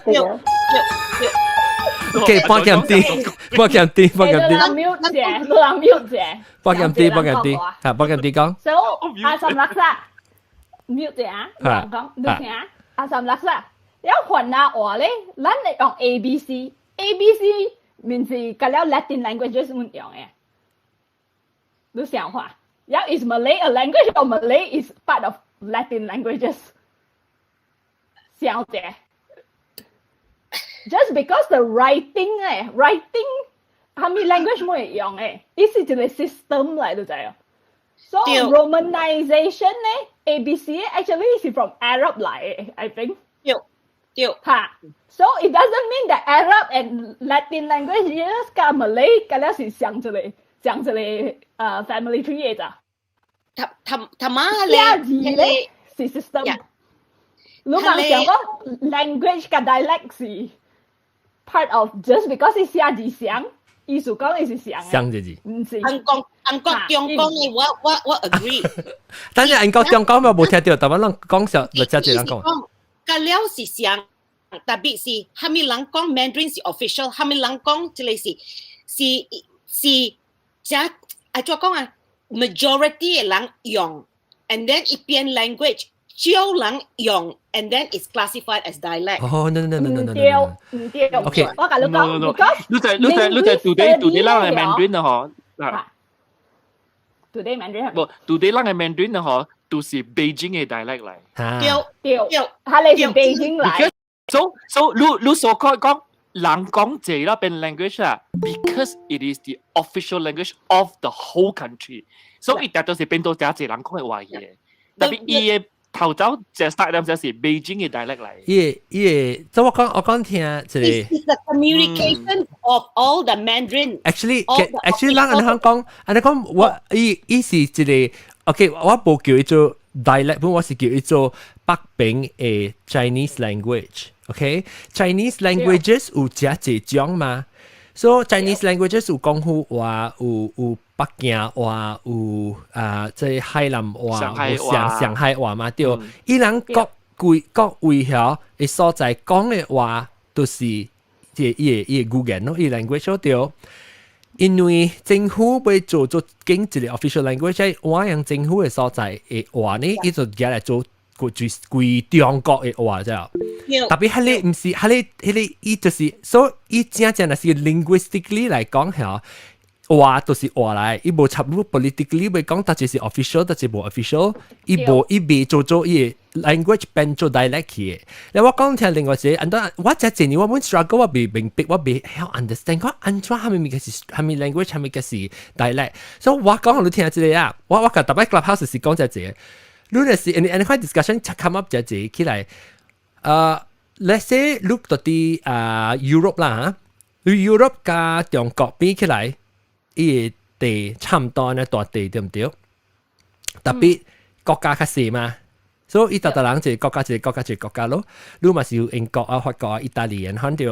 OK，北人啲，北人啲，北人啲。你人 mute 者，你人 mute 者。北人啲，北人啲，嚇，北人啲講。 So 阿三垃圾 mute 者啊，你講，你聽啊，阿三垃圾，有雲南話咧，咱會用 A B C，A B C 面是佮了 Latin languages 唔用嘅。你想看？Yeah, is Malay a language or Malay is part of Latin languages? 想者。Just because the writing 咧，writing 係咪 language 冇一樣嘅？意思就係 system 嚟到就係。So Romanization 咧，A B C actually 是 from Arab 嚟嘅，I think。對對。嚇，So it doesn't mean that Arab and Latin language 佮 Malay 佮了是相一個相一個誒 family tree 嘅咋。他他他媽咧，寫字咧是 system。你講想講 language 佮 dialect 是 part of just because 是寫字相，意思講伊是相嘅。相這字。唔是。按講按講中講嘅，我我我 agree。但是按講中講我無聽到，但我攏講少，就只一人講。佮了是相，特別是蝦米人講 Mandarin 是 official，蝦米人講這個是是這啊怎講啊？Majority 的人用，and then 伊變 language，少人用，and then it's classified as dialect。哦，no no no no no 唔對，唔對。 OK，我共你講，because 你就 today 咱的 Mandarin 啊，嗬，嗱，today Mandarin 無 today 咱的 Mandarin 啊，嗬，都是 Beijing 的 dialect 來。對對，對，係你是 Beijing 來。 So 你所講講人講這啦變 language 啊，because it is the official language of the whole country，所以一定都是變到這濟人講的話嘅。特別伊的頭早就 start 就是 Beijing 的 dialect 來。伊伊，就我講聽這個。 It's the communication of all the Mandarin。 Actually，咱按呢講，按呢講，我伊伊是一個，OK，我無叫伊做 dialect，本我是叫伊做北平的 Chinese language。OK，Chinese languages 有誠濟種嘛，所以 Chinese languages 有廣府話，有北京話，有啊，這海南話，有上海話嘛，對。伊人各規各位遐的所在講的話，都是這伊的語言咯，伊 language 對。因為政府欲做經一個 official language，換用政府的所在的話呢，伊就舉來做規規中國的話啫。特別彼个毋是，彼個伊就是，所以伊真正若是 linguistically 來講嚇，話就是話來，伊無插入 politically 欲講，佗一是 official，佗一無 official，伊無伊未做伊的 language 變做 dialect 去的。你我講聽另外一個，按怎我這幾年我本 struggle 我未明白，我未曉 understand，講按怎蝦米物件是蝦米 language，蝦米個是 dialect。所以我講予你聽這個啊，我共逐擺 clubhouse 是講這個，你若是按呢款 discussion come up 這個起來，let's say 你到佇啊 Europe 啦，你 Europe 佮中國比起來，伊個地差毋多按呢大地對毋對？特別國家較細嘛，所以伊逐逐人一個國家一個國家一個國家咯。你嘛是有英國啊、法國啊、意大利人，反對。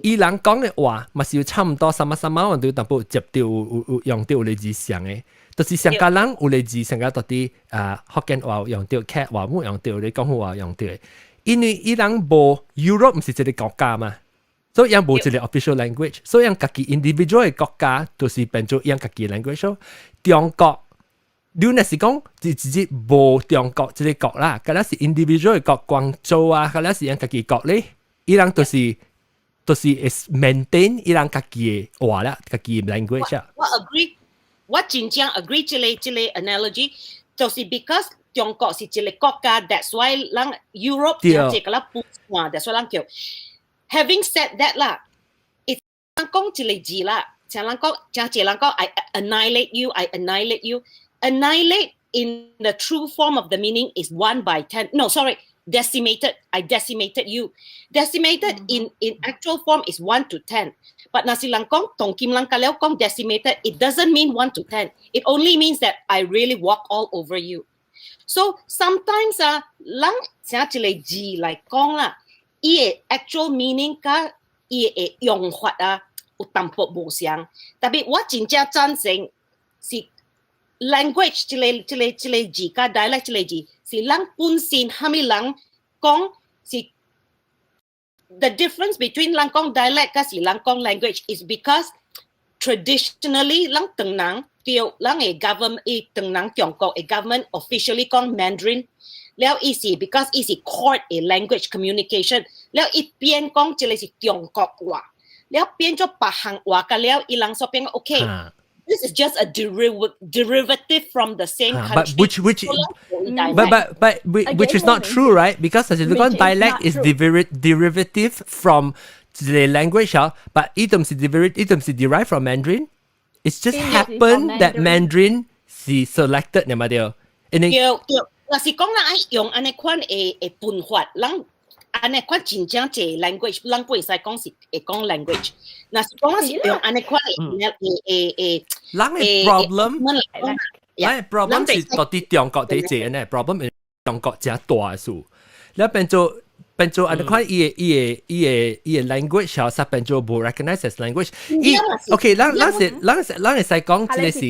伊人講的話嘛是有差毋多，啥物啥物，有淡薄接著有用著有個字像的，就是上家人有個字上家到底啊福建話有用著，客話冇用著，你廣府話用著。因為伊人無 Europe 毋是一個國家嘛，所以𪜶無一個 official language，所以𪜶家己 individual 的國家就是變做𪜶家己 language。中國，你若是講直直無中國這個國啦，敢若是 individual 的國，廣州啊，敢若是𪜶家己國咧，伊人就是 is maintain 伊人家己的話啦，家己 language 啊。我 agree，我真正 agree 這個 analogy，就是 because 中國是一個國家，that's why 咱 Europe 就這個啦不換，that's why 咱叫。Having said that 啦，伊講一個字啦，像人講，像一個人講，I annihilate you，I annihilate you，annihilate in the true form of the meaning is 1 by 10. No, sorry, decimated. I decimated you. Decimated in actual form is 1 to 10. But 若是人講，當今人共了講 decimated, it doesn't mean 1 to 10. It only means that I really walk all over you. So sometimes 啊，人寫一個字來講啦，伊的 actual meaning 佮伊的用法啊，有淡薄無相。特別我真正贊成是 language 這個字佮 dialect 這個字，是人本身蝦米人講是 the difference between 人講 dialect 佮是人講 language is because traditionally 人唐人對人的 government 伊唐人中國的 government officially 講 Mandarin，了伊是 because 伊是 court 的 language communication，了伊變講這個是中國話，了變做別項話個了，伊人所變 OK。This is just a derivative from the same country. But which but which is not true, right? Because as you look on dialect is derivative from the language, but 伊毋是 derivative, 伊毋是 derived from Mandarin. It's just happened that Mandarin 是 selected 你嘛對？對對，若是講咱愛用按呢款的分法，咱按呢款真正濟 language，咱不會使講是會講 language。若是講咱是用按呢款的的的咱的 problem，咱的 problem 是到底中國佇這呢 problem 中國誠大的事，了變做按呢款伊的 language 小實變做無 recognize as language。伊 OK，咱會使講這個是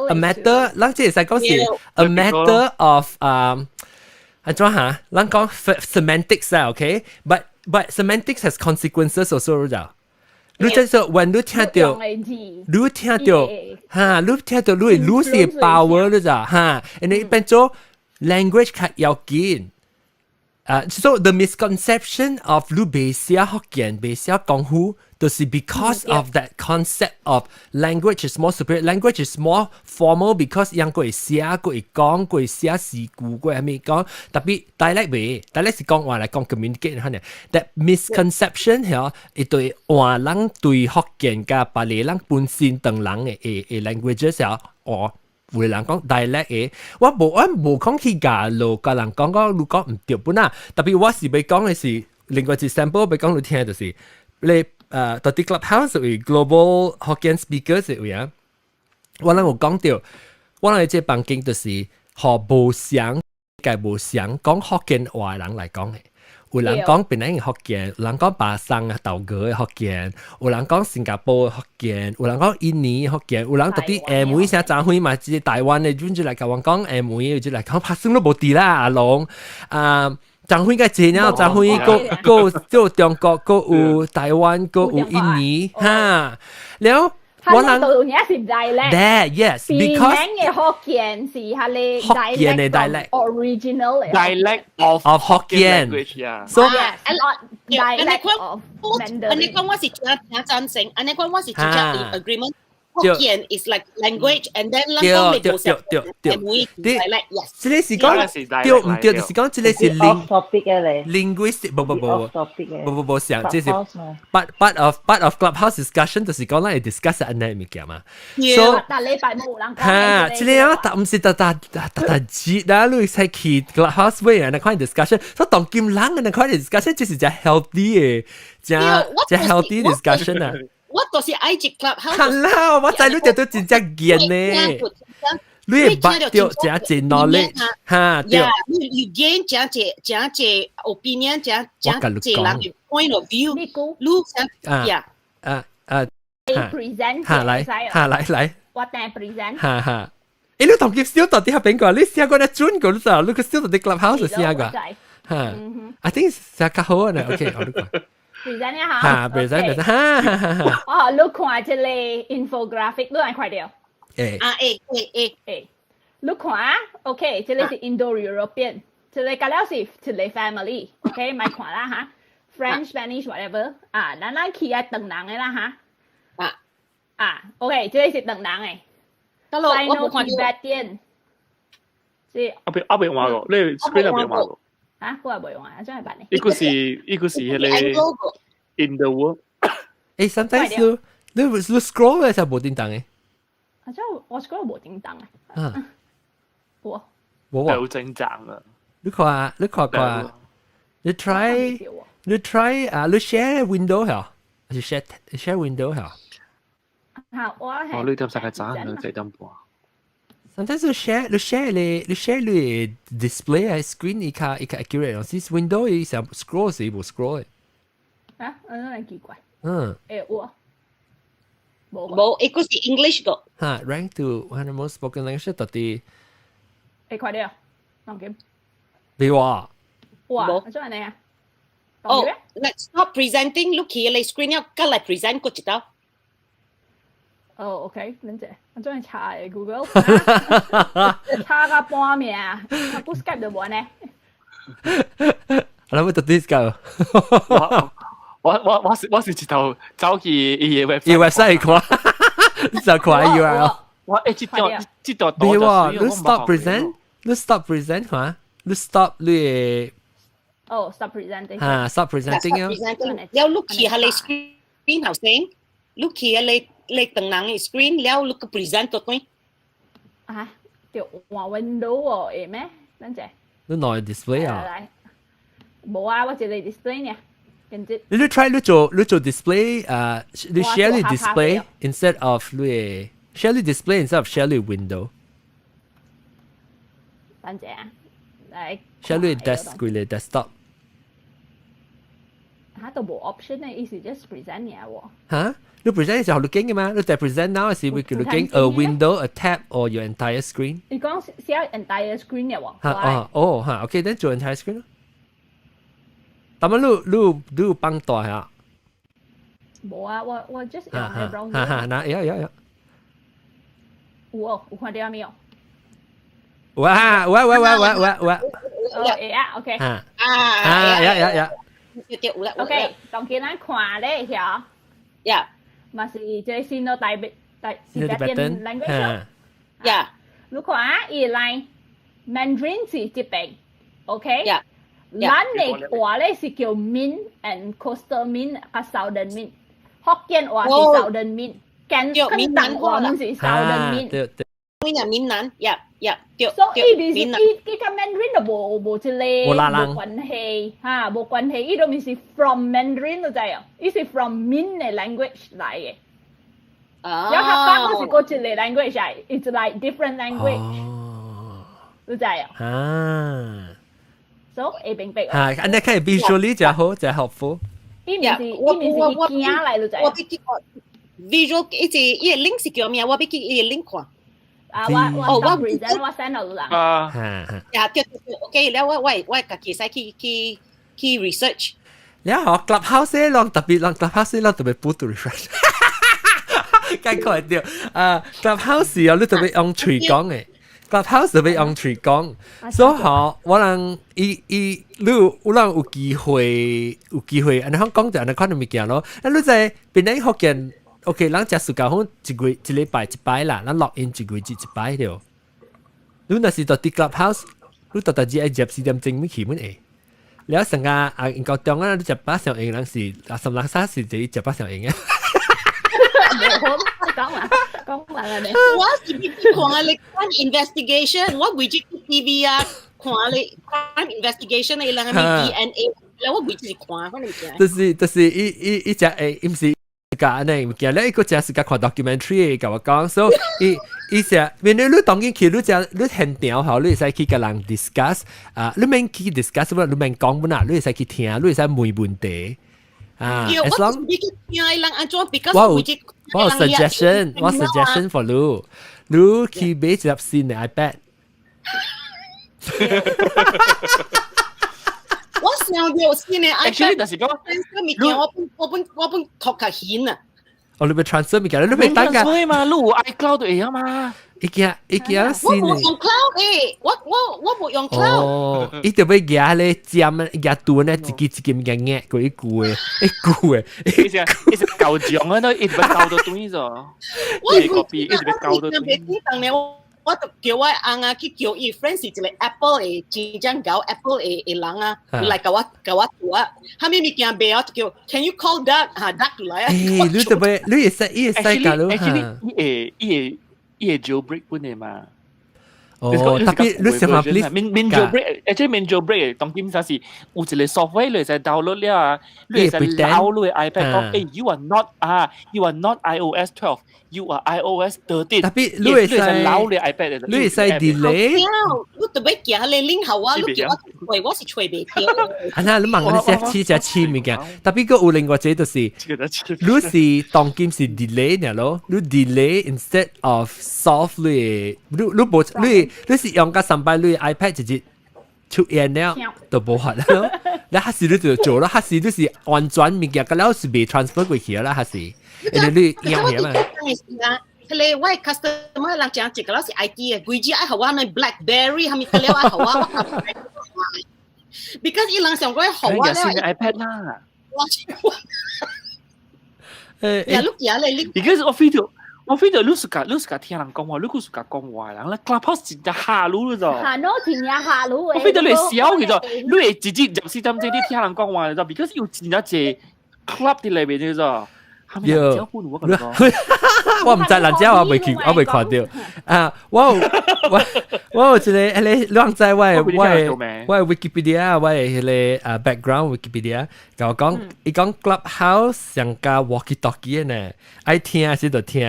a matter，咱這會使講是 a matter of 按怎哈？咱講 semantics 啊，OK，but semantics has consequences also 咋？你即係when 你聽到，你聽到，哈，你聽到你會 lose power 你咋哈？and 你變做 language 較要緊。So the misconception of 你袂寫福建，袂寫廣府，就是 because of that concept of language is more superior, language is more formal because 人個會寫，個會講，個會寫詩句，個係咪講？Tapi dialect 袂，dialect 是講話來講 communicate 可能 that misconception 係伊對換人對福建佮別个人本身唐人的 languages 係哦。有人講 dialect 的，我無講去教路，佮人講講你講毋對本啊。Tapi 我是欲講的是另外一 sample 欲講你聽，就是你到佇 Clubhouse 為 global Hokkien speakers 位啊，我人有講著，我人這房間就是予無相佮無相講福建話的人來講的。有人講檳城福建，有人講巴生啊豆芽的福建，有人講新加坡的福建，有人講印尼福建，有人特別廈門啥張輝嘛，這台灣的，準就來共我講廈門，就來講拍算都無佇啦，阿龍啊，張輝個濟了，張輝閣閣有中國，閣有台灣，閣有印尼，哈，了。我人都也是 dialect。 That yes, because 檳城的福建是彼个福建的 dialect original dialect of of Hokkien. So yes, not dialect of Mandarin。按呢講我是真正贊成，按呢講我是真正 agreement。福建 is like language and then 咱講你無對對對對 dialect yes。這個是講對毋對？就是講這個是 topic 嘅咧 linguistic 無無無無無無像，這是 part of clubhouse discussion，就是講咱會 discuss 按呢物件嘛。所以逐禮拜無人講。哈，這個啊，但毋是逐逐逐逐節啦，你會使去 clubhouse 尾啊，那款 discussion，所以當今人嘅那款 discussion，這是真 healthy 的，真真 healthy discussion 啊。我就是愛入 clubhouse。係啦，我知你哋都真正見呢。你會捌著真濟 knowledge 哈？對。你 you gain 真濟真濟 opinion，真真濟人嘅 point of view。你想呀？啊啊 present 哈來哈來來。我等 present。哈哈。欸，你同佢小到底係邊個？你寫過那準過你知道？你個小到底 clubhouse 寫過？哈。I think 寫較好啊。OK，我你講。 present 一下。哈，present present，哈哈哈哈。哦，你看這個 infographic，你來看著。欸。啊，會會會會。你看啊，OK，這個是 Indo-European，這個佮了是一個 family，OK，莫看啦哈。French、Spanish whatever，啊，咱咱去啊唐人的啦哈。啊。啊，OK，這個是唐人的。得咯，我無看著。 Sino-Tibetan。是。阿未阿未換過，你 screen 阿未換過。啊，我也袂換，怎會辦呢？伊個是彼個 in the world。欸，sometimes 你你 scroll 的時候無叮當的。啊，這我 scroll 無叮當的。啊。無。無啊。好正常啊！你看，你看看，你 try，你 try 啊，你 share window 嚇，還是 share share window 嚇？嚇，我係。哦，你點三個讚，你這點半。 Sometimes 你 share 你 share 你 display 啊 screen 伊較伊較 accurate，有時 window 伊想 scroll 時無 scroll 的。啊，嗯，很奇怪。嗯。欸，有。無。無，伊個是 English 個。哈，rank to 100 most spoken language 到底？會看著，當緊。你話？哇，做咩啊？哦，let's stop presenting，你去你 screen 要過來 present 過一道。哦，OK，等者，我終於查嘅 Google，查個半命，我估 Skype 就無呢。我諗到啲個。我我我是我是一頭走去伊个 website，伊 website 看，就看 URL。我欸，這段這段你話你 stop present，你 stop present 嚇，你 stop 你哦，stop presenting。嚇，stop presenting 啊。了，你去下你 screen 頭先，你去下你你唐人的 screen 了，你個 present 到對。啊，對，換 window 哦，會咩？等者。你內 display 啊？來，無啊，我一個 display 呢。跟住。你 try 你做 display 誒，你 share 你 display instead of 你 share 你 display instead of share 你 window。等者啊，來。 share 你 desk 佢你 desktop。嚇都無 option 的，伊是 just present 爾喎。嚇？你 present 時候你經嘅嘛？你在 present now 是會叫你經 a window, a tab or your entire screen？你講寫 entire screen 嘅喎。嚇哦哦嚇，OK，then 做 entire screen 咯。但係你你你放大下。無啊，我 just 用個 browser。哈哈，嗱，有有有。有哦，有看到沒有？哇哇哇哇哇哇哇！哦，會啊，OK。啊啊，有有有。有啦。 OK，當見咱看咧，曉。嘛是這個新的台北台 Tibetan language。 你看啊，伊來 Mandarin 是這邊，OK？咱的話咧是叫 Min and Coastal Min 佮 Southern Min，福建話是 Southern Min，贛廣東話毋是 Southern Min。對對。閩南閩南，yeah 對。所以伊是伊佮 Mandarin 都無無這個無拉啷無關係，哈，無關係，伊都毋是 from Mandarin 你知哦，伊是 from Min 的 language 來的。啊。有客家嗰是個一個 language 嚟，it's like different language。你知哦？啊。所以會明白。嚇，按呢看 visually 就好，就 helpful。伊毋是伊毋是伊驚來，你知？我欲去 visual 伊這伊個 link 是叫咩？我欲去伊個 link 看。啊，我我 present 我 send 落啦。啊。呀，對對對，OK，了我家己使去 research。了後 Clubhouse 攏特別，攏 Clubhouse 攏特別補 refresh。解看到啊，Clubhouse 啊，你特別用喙講的。Clubhouse 特別用喙講，所以吼，我人伊伊你有人有機會有機會，按呢講就按呢款的物件咯。啊，你在邊個福建？OK，咱食暑假好一月一禮拜一擺啦，咱 log in 一月一一擺對。你若是到佇 Clubhouse，你逐逐日愛入4點鐘咪去阮會。了成個啊，應該中啊，你食飽上閒人是啊，什人啥是這食飽上閒嘅。講啦，講啦你。我是去看你 crime investigation，我規日 TV 啊，看你 crime investigation 伊人個 DNA，了我規日是看，反正物件。就是伊伊伊只會，伊毋是甲按呢物件，咧伊個只是甲看 documentary 共我講，所以伊伊成，面你你當今去，你只你現場吼，你會使去共人 discuss 啊，你免去 discuss 你免講本啊，你會使去聽，你會使問問題。啊，我就是去聽伊人按怎，because 我有我有 suggestion，我 suggestion for 你，你去買一粒新的 iPad。我想著新的 iPad， Actually，就是講，物件我本我本我本讀較興啊。哦，你欲 transfer 物件，你欲等下。嘛，你有 iCloud 就會嘛。伊驚伊驚新的。我無用 cloud 誒，我無用 cloud。哦，伊就欲舉咧尖，舉斷咧，一支一支物件壓過一句的，一句的。伊是伊是舊獎啊，都一直欲教到斷咗。我一直 copy，一直欲教到斷。我就叫我翁啊去叫伊 friend 是一個 Apple 的真正𠢕 Apple 的的人啊，來共我做啊。啥物物件袂曉就叫 Can you call Doug？哈 Doug 就來啊。欸，你特別，你會使，伊會使教你哈。伊會伊會伊會 jailbreak 本的嘛？哦，特別你想下 please，免免 jailbreak，而且免 jailbreak 當今啥是有一個 software 你會使 download 了啊，你會使撈你 iPad 講，欸，you are not 啊，you are not iOS 12，you are iOS 13。特別你會使撈你 iPad，你會使 delay。你特別行咧 link 予我，你叫我揣，我是揣袂著。啊那你問我你寫試隻試物件，特別閣有另外一個就是，你是當今是 delay 爾咯，你 delay instead of solve 你，你你無你你是用甲三擺你 iPad 直接出現了，就無法咯。你還是你就做咯，還是你是完全物件，佮了是未 transfer 過去啦，還是因為你用起嘛。迄個我的 customer 人講一個老是 IT 的，規日愛予我咩 BlackBerry，啥物個了愛予我，because 伊人想講予我了。新的 iPad 啦。我誒，呀，你行咧，你。 Because 我 feel 到，我 feel 到你是甲你是甲聽人講話，你閣是共講話，人咧 Clubhouse 真正下滷咗。下滷真正下滷。我 feel 到你會笑去咗，你會直接24點鐘你聽人講話咗，because 有真正濟 club 佇內面咗。有，我毋知人家我未去，我未看著啊！我有我我有一個彼個你知我的 Wikipedia，我的彼個啊 background Wikipedia，共我講，伊講 Clubhouse 上佮 walkie talkie 呢，愛聽時就聽，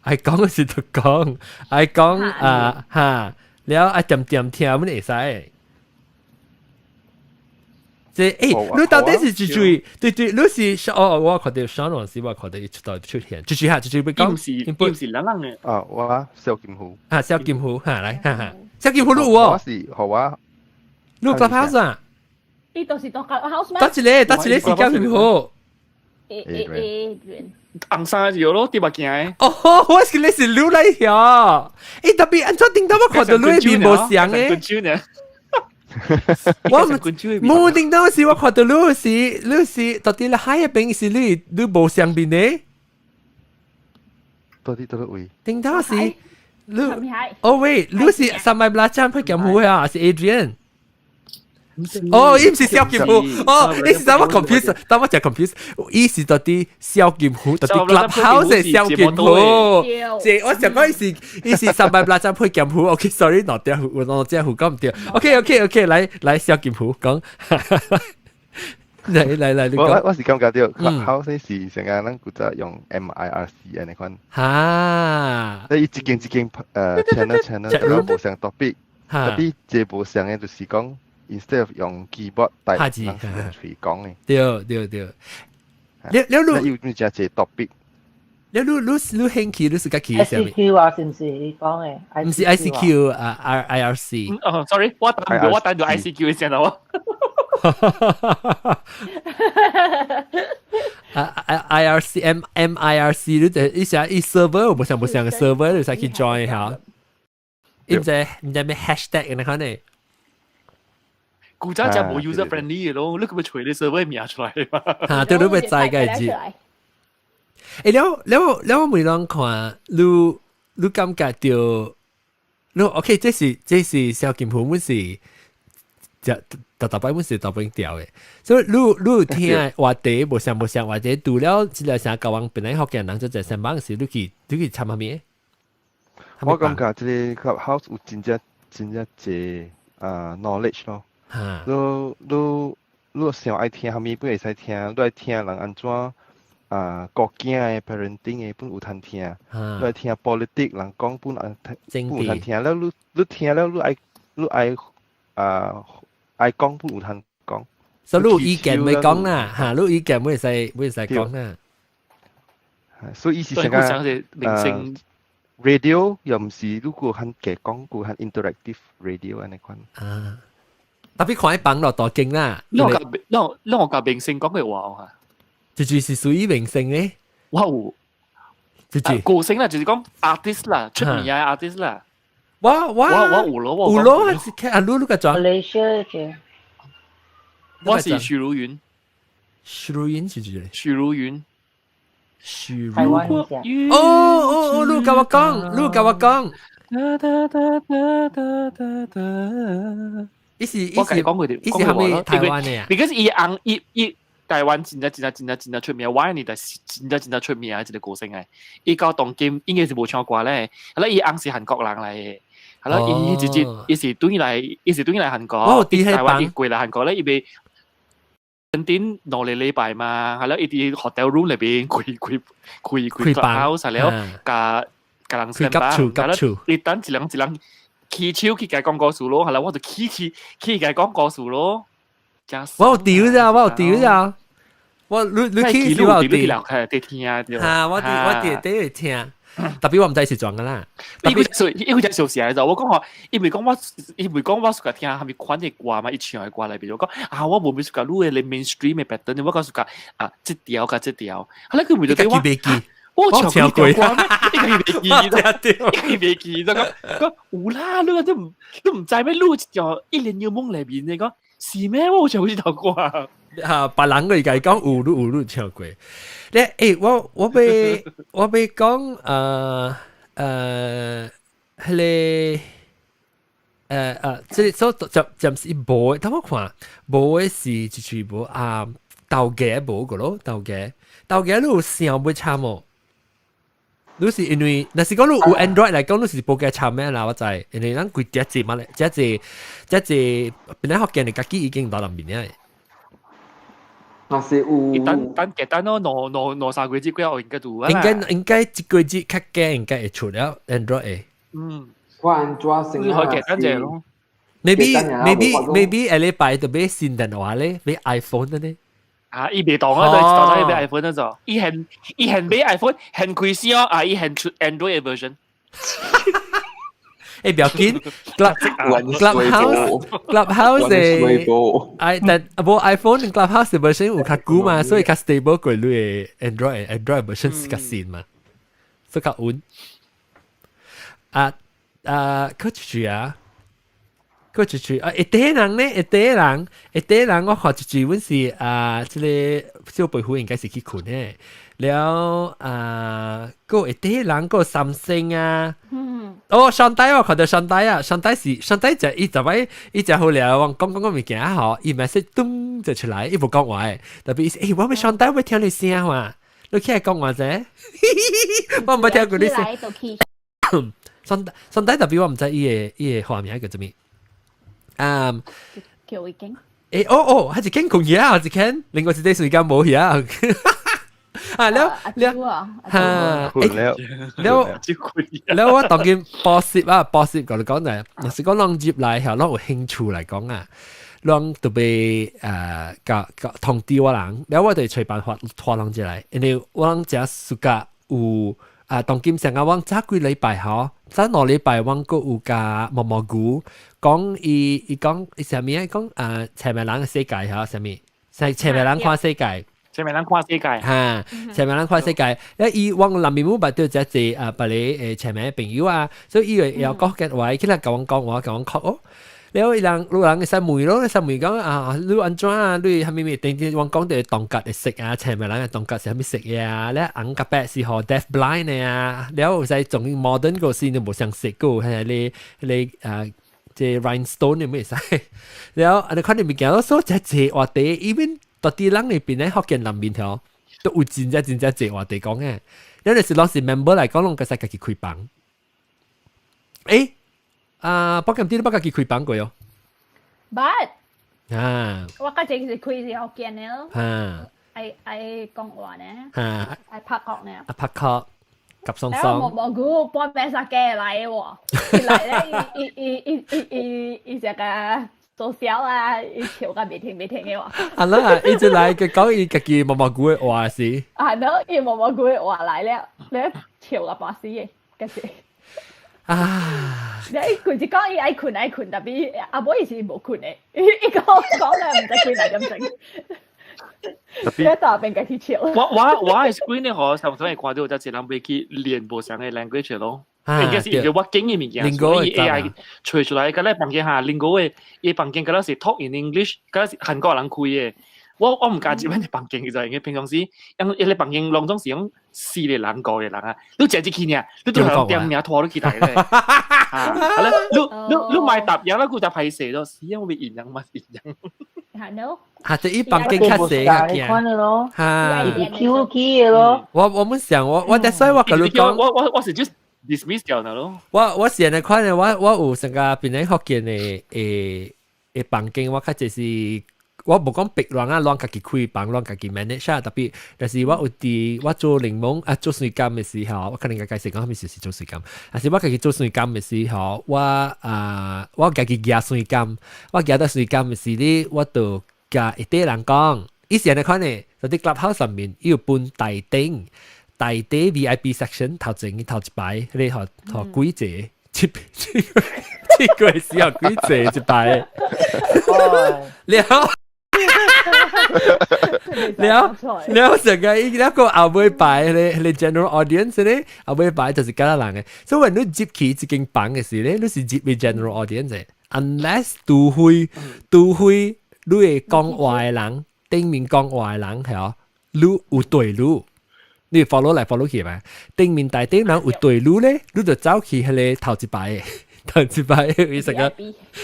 愛講時就講，愛講啊哈，了愛恬恬聽，阮會使。這欸，你到底是住住？對對，你是哦，我看著上網時我看著伊出到出現，住住下住住欲講，毋是毋是人人的。啊，我蕭金虎。啊，蕭金虎，哈來，哈哈，蕭金虎你有哦？我是予我，你有 Clubhouse 啊？伊就是到 Clubhouse 咩？佗一個，佗一個是蕭金虎。A A Adrian。紅衫有咯，啲物件。哦，我是你是你來曉。欸，特別按怎頂到我看到你面無像嘅。我冇頂到時，我看到你是你是到底咧海一邊是你你無相面的。到底倒位？頂到時你哦喂，你是三百拉張配劍虎啊？是 Adrian。哦，伊毋是蕭劍虎，哦，你是等我 confuse，等我食 confuse，伊是到底蕭劍虎，到底 clubhouse 係蕭劍虎，這我想講伊是伊是三百拉張配劍虎，OK，sorry，攞掉我攞只虎講唔對，OK，OK，OK，來來蕭劍虎講，來來來，你講，我我是感覺到 clubhouse 是成日咱古早用 MIRC 按呢款，哈，你一間一間channel channel 都無相 topic，特別這無相嘅就是講。instead of 用 keyboard 帶，打字，人是用喙講嘅。對對對。你你你要你只隻 topic。你你你你興趣你是較起啥物？ICQ 啊，是唔是你講嘅？唔是 ICQ 啊，R IRC。哦，sorry，我等我等到 ICQ 先啦我。啊 I R C M M I R C 你就一下一 server 無相無相嘅 server 你使去 join 下。伊唔知唔知咩 hashtag 你看呢？古早就冇 user friendly 嘅咯，你咁咪隨你 server 名出來嘛？嚇，對，你咪知個字。欸，了了了，我每當看你，你感覺到，你 OK，這是這是蕭金虎，阮是，就逐逐擺阮是逐擺調的，所以你你有聽話題無相無相，或者除了這個啥交往本來福建人就在上網時，你去你去參下物？我感覺這個 Clubhouse 有真正真正濟啊 knowledge 咯。你你你想愛聽啥物，本會使聽；你愛聽人按怎啊，顧囝的 parenting 的，本有通聽；你愛聽 politic 人講，本啊本有通聽。了你你聽了，你愛你愛啊愛講，本有通講。所以你有意見咪講啦，嚇！你有意見咪會使會使講啦。所以伊是成個radio 又毋是，如果較加講，較 interactive radio 按呢款。啊。特別看伊放落大鏡啦。你我你你我甲明星講嘅話啊，這就是屬於明星咧。我有，這是歌星啦，就是講 artist 啦，出名嘅 artist 啦。我我我有咯，有咯，還是啊？你你個裝？我是許茹芸。許茹芸是誰？許茹芸。許茹芸。哦哦哦！你甲我講，你甲我講。伊是我甲你講過伊是蝦米台灣的啊？because 伊紅伊伊台灣真正真正真正真正出名，我年代是真正真正出名的一個歌星來。伊到當今應該是無唱歌咧，係啦，伊翁是韓國人來的，係啦，伊直接伊是轉來，伊是轉來韓國，台灣伊過來韓國咧，伊袂頂兩個禮拜嘛，係啦，伊佇 hotel room 內邊開開開開 clubhouse 係了，共共人先吧，係啦，伊等一人一人。起手去共伊講故事咯，係啦，我就起起去共伊講故事咯。我有丟咋，我有丟咋，我你你起手我有丟，係聽啊，嚇，我佇我佇佇會聽，特別我毋知是怎個啦。伊個伊個只小時來就我講吼，伊袂講我，伊袂講我喜歡聽啥物款的歌嘛，伊唱的歌內邊，我講啊，我無咪喜歡你的 mainstream 的 pattern，我講喜歡啊，這條佮這條，後來佢咪就對我。我唱過，你家己袂記得，你家己袂記得，講講有啦，你都毋你毋知咩？你一條一年有夢內面，你講是咩？我有唱過這條歌啊！別人會共伊講有，你有你唱過。你欸，我我欲我欲講彼个這個所暫暫時無，等我看無的是一喙無啊，豆芽無個咯，豆芽豆芽你有想欲參無？你是因為，若是講你有 Android 來講，你是無加參咩啦？我知，因為咱規隻字嘛咧，隻字隻字本來福建的家己已經到南面了。若是有，等等簡單咯，兩兩兩三個月過後應該就有啊。應該應該一個月較減應該會出了 Android 的。嗯，我安怎先啊？可以簡單者咯。 Maybe maybe maybe 下禮拜就買新電話咧，買 iPhone 的咧。啊！伊袂當啊，就就伊買 iPhone 那種。伊現伊現買 iPhone，現開始哦，啊！伊現出 Android version。欸，不要緊，Clubhouse 的，哎，但無 iPhone Clubhouse version 有較久嘛，所以較 stable 過你的 Android version 是較新嘛，所以較穩。啊啊，閣一句啊，閣一句啊，一塊人呢，一塊人，一塊人，我看一句，阮是啊，這個小皮膚應該是去睏的。了啊，閣一塊人，閣三星啊。哦，上帝我看到上帝啊，上帝是上帝就伊就擺伊就好了，我講講講物件吼，伊 message 咚就出來，伊無講話，特別是欸，我欲上帝欲聽你聲嘛，你起來講話者，我毋捌聽過你聲。上帝上帝特別我毋知伊的花名叫做咩。啊，叫已經。欸哦哦，彼一間公嘢啊，一間，另外一個時間無去啊。啊了了哈，了了了，我當今報習啊，報習共你講咧，若是講人入來嚇，攏有興趣來講啊，攏特別共共通知我人，了我就揣辦法拖人入來，因為我人遮暑假有啊，當今上個我早幾禮拜吼，早2禮拜我閣有共毛毛菇講伊伊講伊啥物啊？講啊，斜面人的世界吼，啥物？斜面人看世界。斜面人看世界，哈，斜面人看世界。啊，伊往南面姆捌著遮濟啊，別个斜面的朋友啊，所以伊會會講福建話，起來共阮講話，共阮講哦。了伊人，有人會使問咯，會使問講啊，你按怎啊？你啥物物？定定阮講著動格的色啊，斜面人的動格是啥物色的啊？了紅佮白是予 deaf blind 的啊。了有使從 modern 個時就無相色個，彼个彼个啊，這 rhinestone 你會使。了啊，你看你物件咯，所以遮濟話題，even 到佇人裏邊咧，福建南面頭都有真正真正濟話題講嘅。有陣時攏是 member 來講，攏會使家己開房。欸，啊，北京啲你捌家己開房過喲？捌。啊。我較濟是開是福建的咯。啊。愛愛講話呢。啊。愛拍國呢。啊，拍國。夾鬆鬆。毛毛菇半暝三更來的喎，伊來咧，伊伊伊伊伊伊這個。做小啊，伊笑甲袂停袂停的喎。啊啦，伊就來佢講伊家己毛毛菇的話是。啊，喏，伊毛毛菇的話來了，你笑甲半死的，嗰時。啊！你佢就講伊愛睏愛睏，但係阿母伊是無睏的，伊伊講講咧毋知幾點鐘。你大邊家己笑。我係 screen 咧，嗬，上次會看到有一個人欲去練無相仝 language 咯。應該是因為我經嘅物件，所以 AI 揣出來，佮咧房間下 lingo 的，伊房間敢若是 talk in English，敢若是韓國人開的。我毋敢入阮的房間，就因為平常時，因伊個房間攏總是用四個人、五個人啊，你食入去爾，你都係點名拖你起來咧。啊，好啦，你你你莫答應啦，佢就歹勢咯，死啊！我欲營養嘛營養。係喏。嚇！這伊房間較細較驚。嚇！伊是 Q 起的咯。我們想我我所以我共你講，我是 just dismiss 掉了咯。我是按呢款的，我有成個變成福建的的房間，我較濟是。我無講逼人啊，攏家己開房，攏家己 manage 啊。特別，但是我有佇我做檸檬啊，做水柑的時候，我可能共解釋講，啥物事是做水柑。但是我家己做水柑的時候，我啊，我家己夾水柑，我夾到水柑的時咧，我就共一塊人講，伊是按呢款的，就佇 Clubhouse 上面，伊有分大頂、大底 VIP section 頭前頭一排，彼個予幾濟，七七七個時候幾濟一排，了。了了成個伊那個後尾排彼彼 general audience 咧，後尾排就是敢若人的，所以你入去一間房的時咧，你是入去 general audience 的，unless 除非除非你會講話的人，頂面講話的人係哦，你有對路，你 follow 來 follow 去嘛，頂面大頂人有對路咧，你就走去彼個頭一排的，頭一排的為成個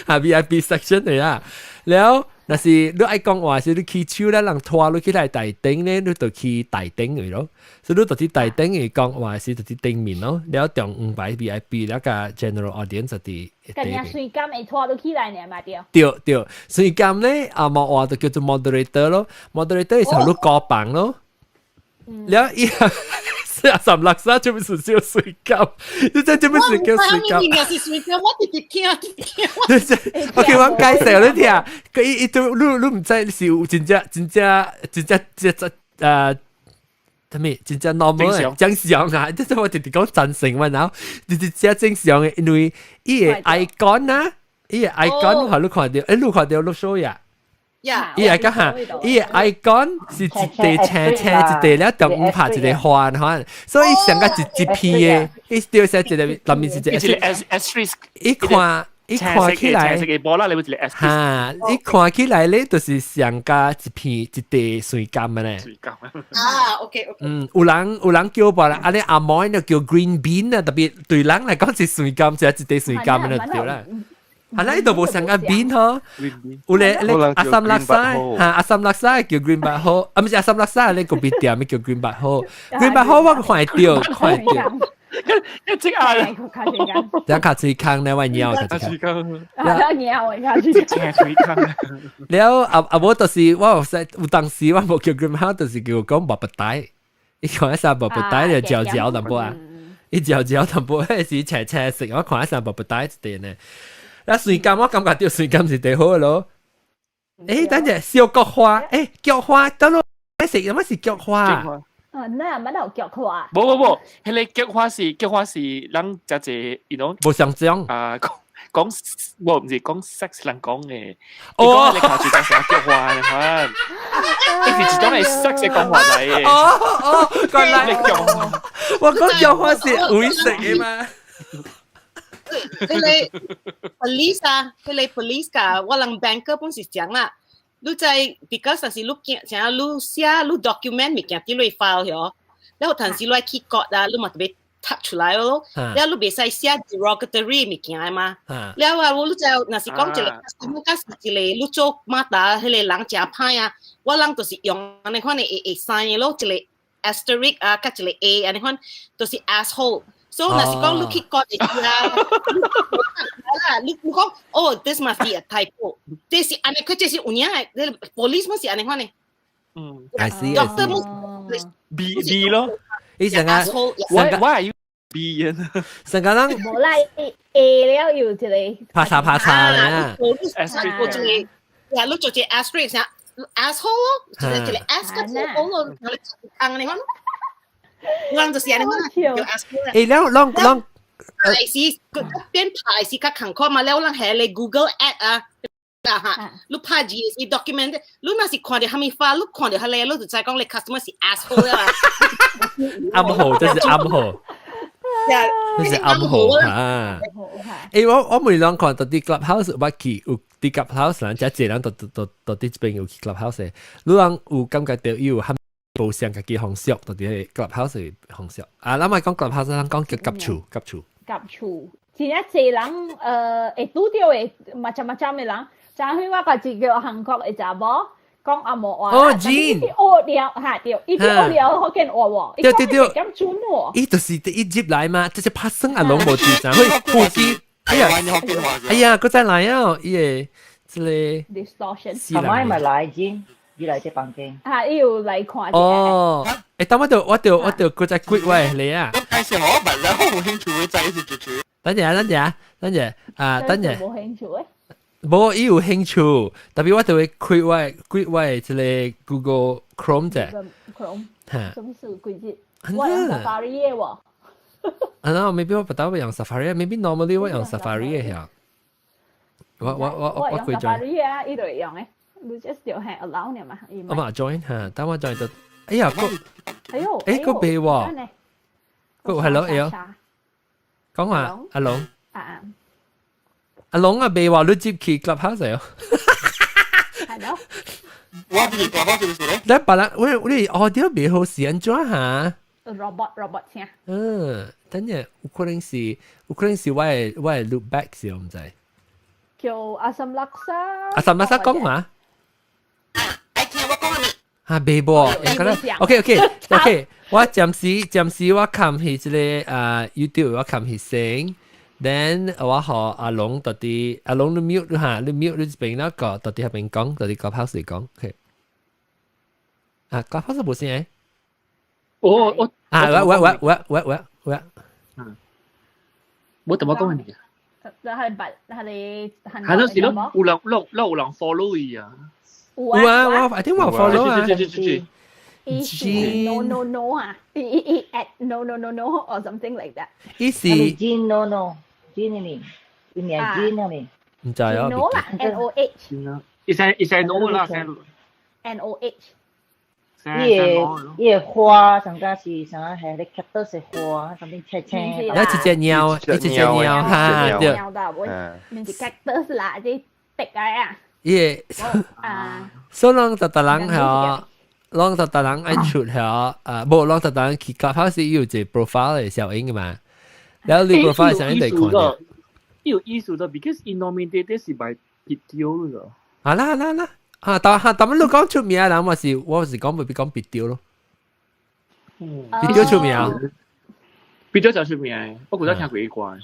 啊 VIP section 的啊，了。若是你愛講話時，你起手咧，人拖你起來大頂咧，你就去大頂去咯。所以你就佇大頂去講話時，就佇頂面咯。了中五排 VIP，了共 general audience 就佇。今日水監會拖你起來呢嘛對？對對，水監咧啊，無話就叫做 moderator 咯，moderator 是予你顧房咯。了伊。四十六三做咩事叫水監？你這做咩事叫水監？我唔是水監，我直直聽直聽。我叫我解釋你聽，佢伊伊都你你毋知是有真正真正真正真正。啥物真正 normal 正常啊！即係我直直講贊成嘛，然後直直正正常嘅，因為伊個 icon 啊，伊個 icon 係你看到，你看到你 show 呀？伊個講嚇，伊個 icon 是一塊青青一塊了，中午拍一個花，嚇，所以上個一一片嘅，伊掉寫一個內面是一個 asterisk，伊看。伊看起來，嚇！伊看起來咧，就是上加一片一塊水柑嘅咧。水柑啊，OK OK。嗯，有人叫吧啦，啊你阿妹就叫 green bean 啊，特別對人來講是水柑，就係一塊水柑嘅就對啦。係啦，呢度無上個 bean 嗬。有咧，咧阿三垃圾嚇，阿三垃圾叫 green 白好，啊唔是阿三垃圾，咧個別店咪叫 green 白好，green 白好我看會到，看會到。一隻眼，等卡水坑咧，我尿卡水坑，尿卡水坑，水坑。了啊啊！無就是我有有當時我無叫 green 好，就是叫講白白帶，伊看一下白白帶就嚼嚼淡薄啊，伊嚼嚼淡薄，彼時青青色，我看一下白白帶一點呢。啊，水柑我感覺著水柑是最好咯。等陣小菊花，菊花，等我食什麼是菊花？啊，那乜有菊花？無無無，彼個菊花是咱食者，you know，無相像啊，講講無毋是講 sex 人講嘅，哦，你看住講啥菊花嘅款，伊是一種係 sex 嘅講話嚟嘅。哦哦，原來我講菊花是會食嘅嘛？彼個 police 啊，彼個 police 噶，我人 banker 本是講啦。你在 because 是你見，像你寫你 document 物件佇你 file 嗬，然後當時你去 court 啊，你嘛特別讀出來咯，了你袂使寫 derogatory 物件嘛，了啊，我你就若是講一個 customer 是一個你做馬達彼個人誠歹啊，我人就是用按呢款的會會 sign 的咯，一個 asterisk 啊，佮一個 A 按呢款，就是 asshole。所以若是講你去 court 的時啊，啦，你講哦，this must be a typo，這是按呢，佢這是有影的，police 嘛是按呢款的。嗯，I see。 Doctor 嘛 B B 咯，伊成個，why why are you B 人？成個人無啦，A 了有一個拍叉拍叉咧。 asterisk 做一個，呀，你做一個 asterisk 啥 asshole 咯，一個 S 個 O 咯，按呢款。人就是按呢款，叫 asshole。了，攏攏。排是變排是較艱苦嘛，了人係咧 Google Ad 啊，啊哈，你拍字是 document，你若是看著啥物發，你看著彼個，你就知講你 customer 是 asshole 啦。暗號，這是暗號。這是暗號啊！我每兩看到佇 Clubhouse 我去有佇 Clubhouse 人，遮濟人都都都都佇這邊有去 Clubhouse 的，你人有感覺到伊有較無像家己方式，到佇 Clubhouse 的方式。啊，咱莫講 Clubhouse，咱講叫夾厝，夾厝。夾厝，真正濟人會拄著的，macam-macam 的人。昨昏我家己叫韓國的查某講紅毛話，哦，Jean，伊學了嚇對，伊學了福建話喎，對對對，咁準喎。伊就是伊入來嘛，這是拍算啊，攏無佇知，去呼吸。哎呀，哎呀，閣再來啊！伊個這個 distortion。阿媽咪來 Jean，伊來這房間。啊，伊有來看。哦，等我著閣再 quit 我嚟啊！介紹我問啦，我冇興趣會在一起主持。等陣啊，等陣啊，等陣啊，等陣。冇興趣誒。無，伊有興趣，特別我就會開我這個 Google Chrome 啫。 Chrome。嚇。什麼事規則？我用 Safari 的喎。啊，那 maybe 我不打我用 Safari，maybe normally 我用 Safari 的嚇。我我用 Safari 啊，伊就會用的。你 just 就係 allow 呢嘛？我嘛 join 嚇，等我 join 到，哎呀個，哎呦，個別喎，個係咯，哎呦，講話阿龍，啊阿龍啊，別話你接去 Clubhouse 哦。係咯。我唔是 Clubhouse 就是咧。你別人，我你 audio 別好是按怎嚇？robot robot 聲。嗯，等陣有可能是我的 loop back 是我毋知。叫阿森拉莎。阿森拉莎講話。愛聽我講咩？啊，袂無，應該 OK OK OK，我暫時我看去這個啊 YouTube 我看去先，then 我予阿龍到底阿龍你 mute 哈，你 mute 你這邊那個到底彼邊講，到底 Clubhouse 講，OK。啊，Clubhouse 無聲誒。我啊，喂喂喂喂喂喂，嗯，我怎麼講你？就係白係你係咯，是咯，有人有人 follow 伊啊。有啊，我 I think 我 follow 啊。對對對對。伊是 no no no 啊，伊伊伊 at no no no no or something like that。伊是 Jean no no Jean 呢？伊名 Jean 啊呢？唔知啊。 No 啦，N O H。伊寫伊寫 no 啦，寫 N O H。伊個伊個花上加是啥？係你 cactus 的花，something 青青。一隻鳥，一隻鳥哈，對。鳥的，我唔是 cactus 啦，這滴啊。伊啊，所以攏逐逐人嚇，攏逐逐人愛出嚇，啊，無攏逐逐人去 Clubhouse 有一個 profile 的小影嘅嘛，然後你 profile 上面就看到。有意思的，because 伊 nominated 是 by video 咯。啊啦啦啦，啊，但係但你講出名人，我是我是講未必講 video 咯。video 出名，video 就出名，我覺得聽過一關。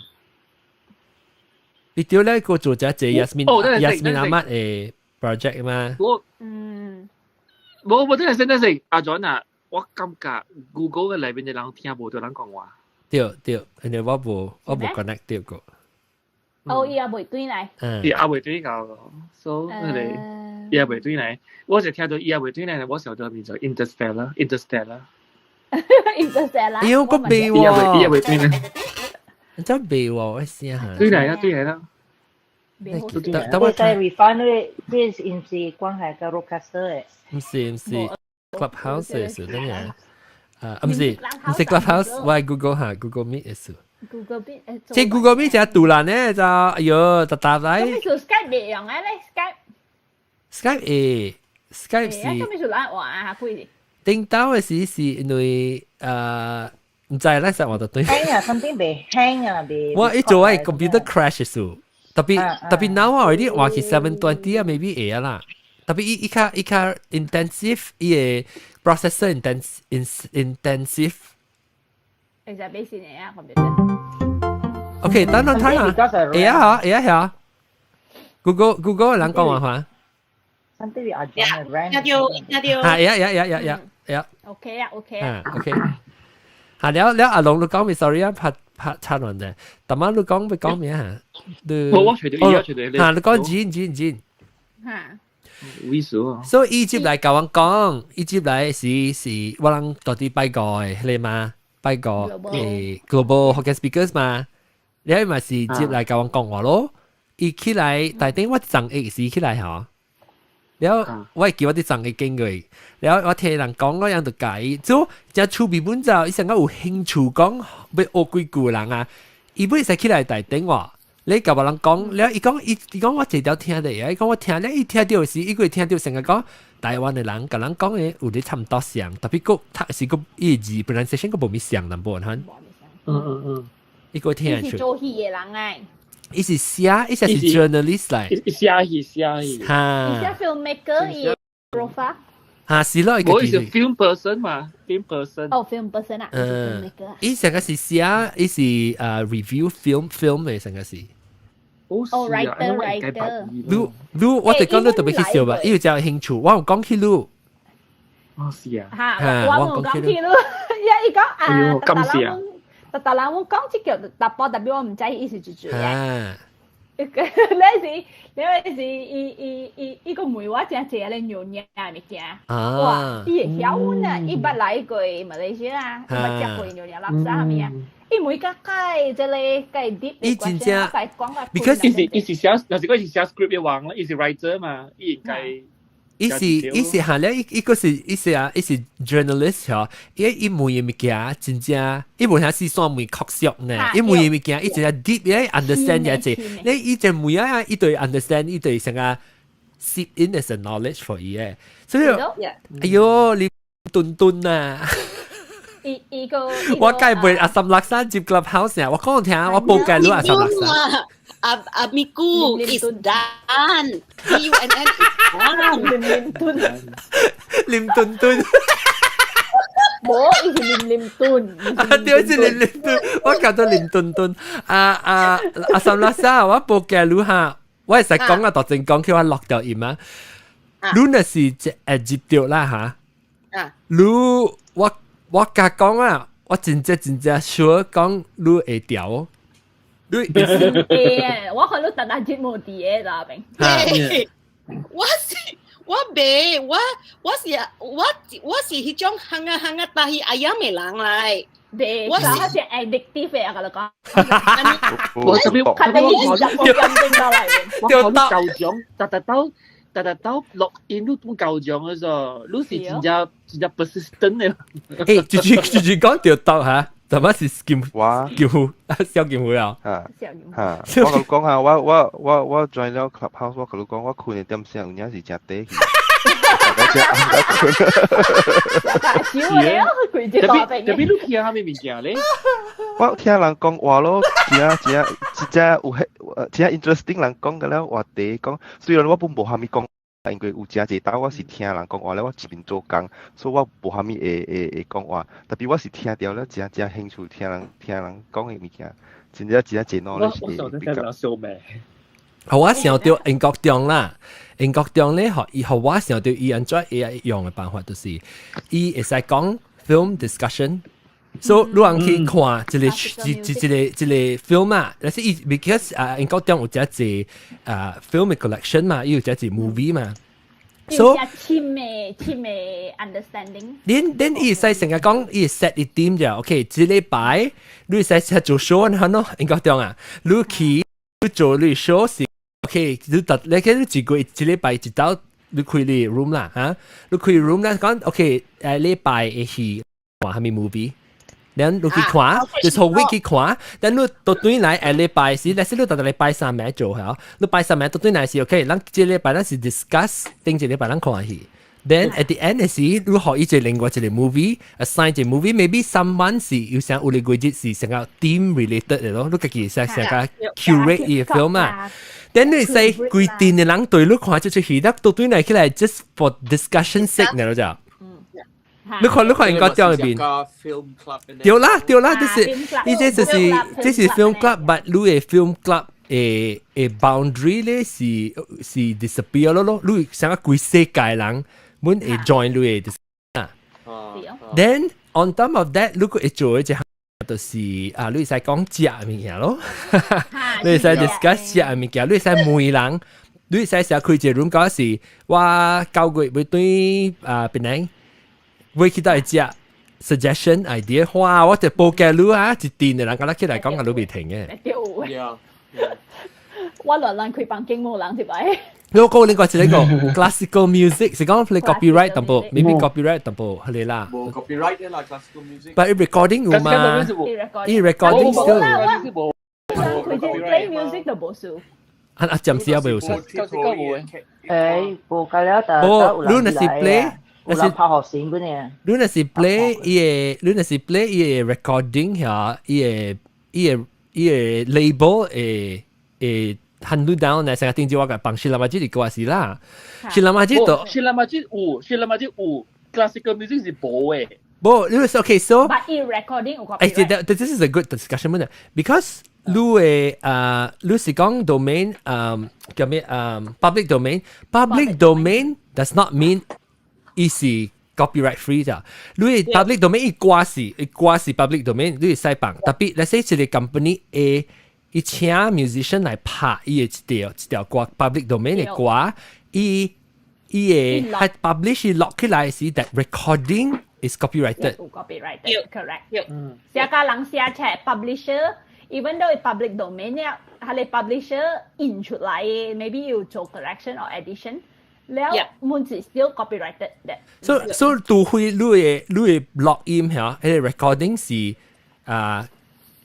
video 咧個做者係 Yasmin Yasmin Ahmad 嘅 project 嘛。我無無，真係真係阿 John 啊，我感覺 Google 嘅裏邊嘅人聽無到人講話。對對，因為我無 connect 到過。哦，伊也未轉來。伊也未轉到，所以佢哋伊也未轉來。我就聽到伊也未轉來，我想到變做 Interstellar，Interstellar。 Interstellar。哎呦，個未喎，伊也未轉來。真未喎，我試下。對來啊，對來啦。等我再 refund 你，這是唔是關係個 Roadcaster 的？唔是唔是，Clubhouse 的是等下。啊，唔是唔是 Clubhouse，我係 Google 嚇，Google Meet 的是。 Google Meet，這 Google Meet 真獨難呢，就哎呦，特特來。咁你做 Skype 未用啊咧？Skype。 Skype 會，Skype 是。咁你做哪玩啊？幾？頂到的時是因為唔知咱實話就對。 hang 啊，something 未 hang 啊，未。我一做我 computer crash 時，特別特別 now already 話去 720 啊，maybe 會啊啦。特別伊伊較伊較 intensive，伊個 processor intensive。其實俾線你啊，computer。 OK，等等睇下，會啊嚇，會啊嚇。Google 人講話嚇。 Something 阿 John 嘅聽到聽到。啊，會啊會啊會啊會啊會啊。 OK 啊，OK 啊。 OK。嚇了了，阿龍你講咩？sorry 啊，拍拍插亂啫。大媽你講欲講咩啊？你我我隨到，依家隨到。嚇，你講錢錢錢。嚇。為數啊。所以伊接來共阮講，伊接來是是我人到底拜個的，迄個嘛，拜個Global Hokkien Speakers 嘛，你嘛是接來共阮講話咯。伊起來，大頂我昨日時起來吼，了我會記我佇昨日經過，了我聽人講，我樣就解，做真趣味本就，伊成個有興趣講，欲學幾句人啊，伊欲會使起來台頂喎。你共別人講，了伊講伊伊講我這條聽的，伊講我聽了伊聽到時，伊會聽到成個講台灣的人共人講的有咧差毋多像，特別閣讀是閣伊字 pronunciation 閣無咪像淡薄，哈。伊閣聽得出。伊是做戲的人哎。伊是寫，伊是 journalist 來。伊寫戲寫戲。哈。伊寫 filmmaker 伊 profile。哈，是咯，我是 film person 嘛，film person。哦，film person 啊。嗯。伊成個是寫，伊是review film 的成個是。哦，writer writer。你你我就講你特別去笑吧，伊有真有興趣，我有講起你。哦，是啊。嚇，我冇講起你，伊講啊，特特人特特人我講這個特波特別我唔知伊是住住嘅。你是你是伊伊伊伊個問我真濟咧娘惹物件，哇！伊會曉阮啊，伊捌來過馬來西亞，伊捌食過娘惹叻沙啥物啊。伊每個解這個解 deep 伊真正，because 伊是伊是寫，若是講伊是寫 script 的王啦，伊是 writer 嘛，伊應該。伊是伊是嚇咧，伊伊個是伊是啊，伊是 journalist 嗬，伊伊問的物件真正，伊無啥四線問確實呢，伊問的物件伊真正 deep 伊 understand 嘢濟，你伊就問啊，伊對 understand，伊對成個 seep in as a knowledge for 伊嘅，所以，哎喲，你頓頓啊！伊伊個我梗袂阿三六三接 clubhouse 啊！我講聽，我報計你阿三六三。阿阿咪姑 is done. D U N N is done. 黏黏敦，黏敦敦。無，伊是黏黏敦。啊，對，是黏黏敦，我搞到黏敦敦。啊啊阿三六三，我報計你哈，我會使講啊，大正講叫我落掉音啊。你若是入著啦哈？啊。你我我甲講啊，我真正真正 sure 講你會調。你會，我看你特特節目佇個啦邊。我是我袂，我是彼種行啊行啊，但係阿樣嘅人來。對，我是是 addictive 嘅，我講。我特別看到你十個點鐘來。我講夠獎，特特到特特到錄音都夠獎嘅啫，你是真正真正 persistent 嘅。誒，住住住住講掉到嚇，怎麼是劍我劍虎蕭劍虎啊？嚇嚇，我講下，我 join 了 clubhouse，我同你講，我困嘅點聲有影是真短去。大家只暗得困。少了，規隻大特別你聽啥物物件咧？我聽人講話咯，真真真正有迄，真 interesting 人講嘅了話題講，雖然我本無蝦米講，因為有真濟搭我是聽人講話咧，我一邊做工，所以我無蝦米會會會講話。特別我是聽著了，真正興趣聽人講嘅物件，真正真正 knowledge 會比較。我想到英國中啦，英國中咧，學伊學我想到伊按怎會用嘅辦法，就是伊會使講 film discussion。So 你人去看一個一一個一個 film 啊，但是伊 because 啊英國中有遮濟啊 film collection 嘛，伊有遮濟 movie 嘛。 So 深嘅深嘅 understanding。恁伊會使成日講，伊會 set 一點就 OK，這禮拜你會使做 show 係咯，英國中啊，你去你做你 show 是 OK，你特你佢一個一禮拜一晝你開你 room 啦嚇，你開 room 啦講 OK，禮拜會去看啥物 movie。然你去看，就是好 week 去看，但你到轉來下禮拜時，但是你到禮拜三咪做嚇，你拜三咪到轉來是 OK，咱這禮拜咱是 discuss，頂一禮拜咱看戲。Then at the end 的時，你學伊一個另外一個 movie，assign 一個 movie，maybe someone 是有啥有個季節是成個 theme related 的咯，你家己會使成個 curate 伊個 film 啊。Then 你使規定的人對你看這齣戲，得到轉來起來 just for discussion sake 呢，就。你看應該掉入邊，對啦對啦，就是呢這就是這是 film club，but 你的 film club 的 boundary 咧是是 disappear 咯咯，你成個規世界人滿會 join 你的啊。Then on top of that，如果會做一項就是啊，你會使講食物件咯，你會使 discuss 食物件，你會使問人，你會使成開一個 room 講是，我9月欲轉啊檳城。會去到一隻 suggestion idea，哇！我就報價你啊，一定的人敢若起來講，個都未停嘅。對。我亂亂開房間無人入來。我講另外一個 classical music 是講你 copyright 淡薄，maybe copyright 淡薄係啦。冇 copyright 啦，classical music。 But recording 有嘛？伊 recording still。佢隻 play music 都無數。啊啊，暫時也未有數。誒，無夠了，但無，你若是 play。有人拍學線嗰啲。你若是 play 伊個，你若是 play 伊個 recording 嚇，伊個 label 會會 handle down 呢，成個頂住我個幫 Sheila Majid 歌是啦，Sheila Majid 都 Sheila Majid 有，Sheila Majid 有，classical music 是無嘅。無，你是 okay so。 But 伊 recording 有 copyright。誒，this is a good discussion because 你嘅啊，你是講 domain 啊叫咩啊 public domain，public domain does not mean 伊是 copyright free 咋？你 public domain 伊歌是 public domain，你會使放。特別，let's say 一個 company A，伊請 musician 來拍伊的一條歌 public domain 的歌，伊會係 publish 落起來時，that recording is copyrighted。 Copyrighted，correct。寫家人寫出 publisher，even though public domain 了，佢哋 publisher 印出來，maybe 要做 correction or edition。了滿是 still copyrighted 的。 So 除非你的錄音嚇，彼個 recording 是啊，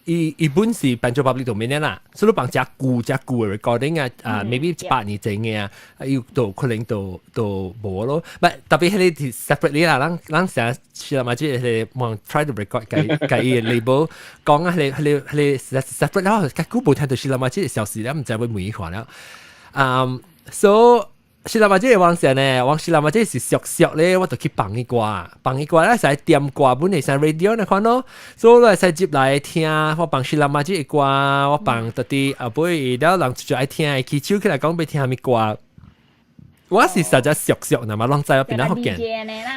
伊本是變做 public domain 啦，所以你放隻舊隻舊的 recording 啊，啊 maybe 100年前的啊，伊都可能都無咯。But 特別彼個 separately 啦，咱成日是啦嘛，即係望 try to record 共共伊 label 講啊，彼個 separate 啦，較久無聽到是啦嘛，這個消息咧，毋知欲問伊看了。So Sheila Majid 往時呢，往 Sheila Majid 是熟熟咧，我就去放伊歌，放伊歌咧使點歌本會使 radio 那款咯，所以我會使接來聽，我放 Sheila Majid 的歌，我放到啲後尾了人就愛聽，起手起來講欲聽啥物歌，我是實在熟熟，那麼攏知我邊個福建。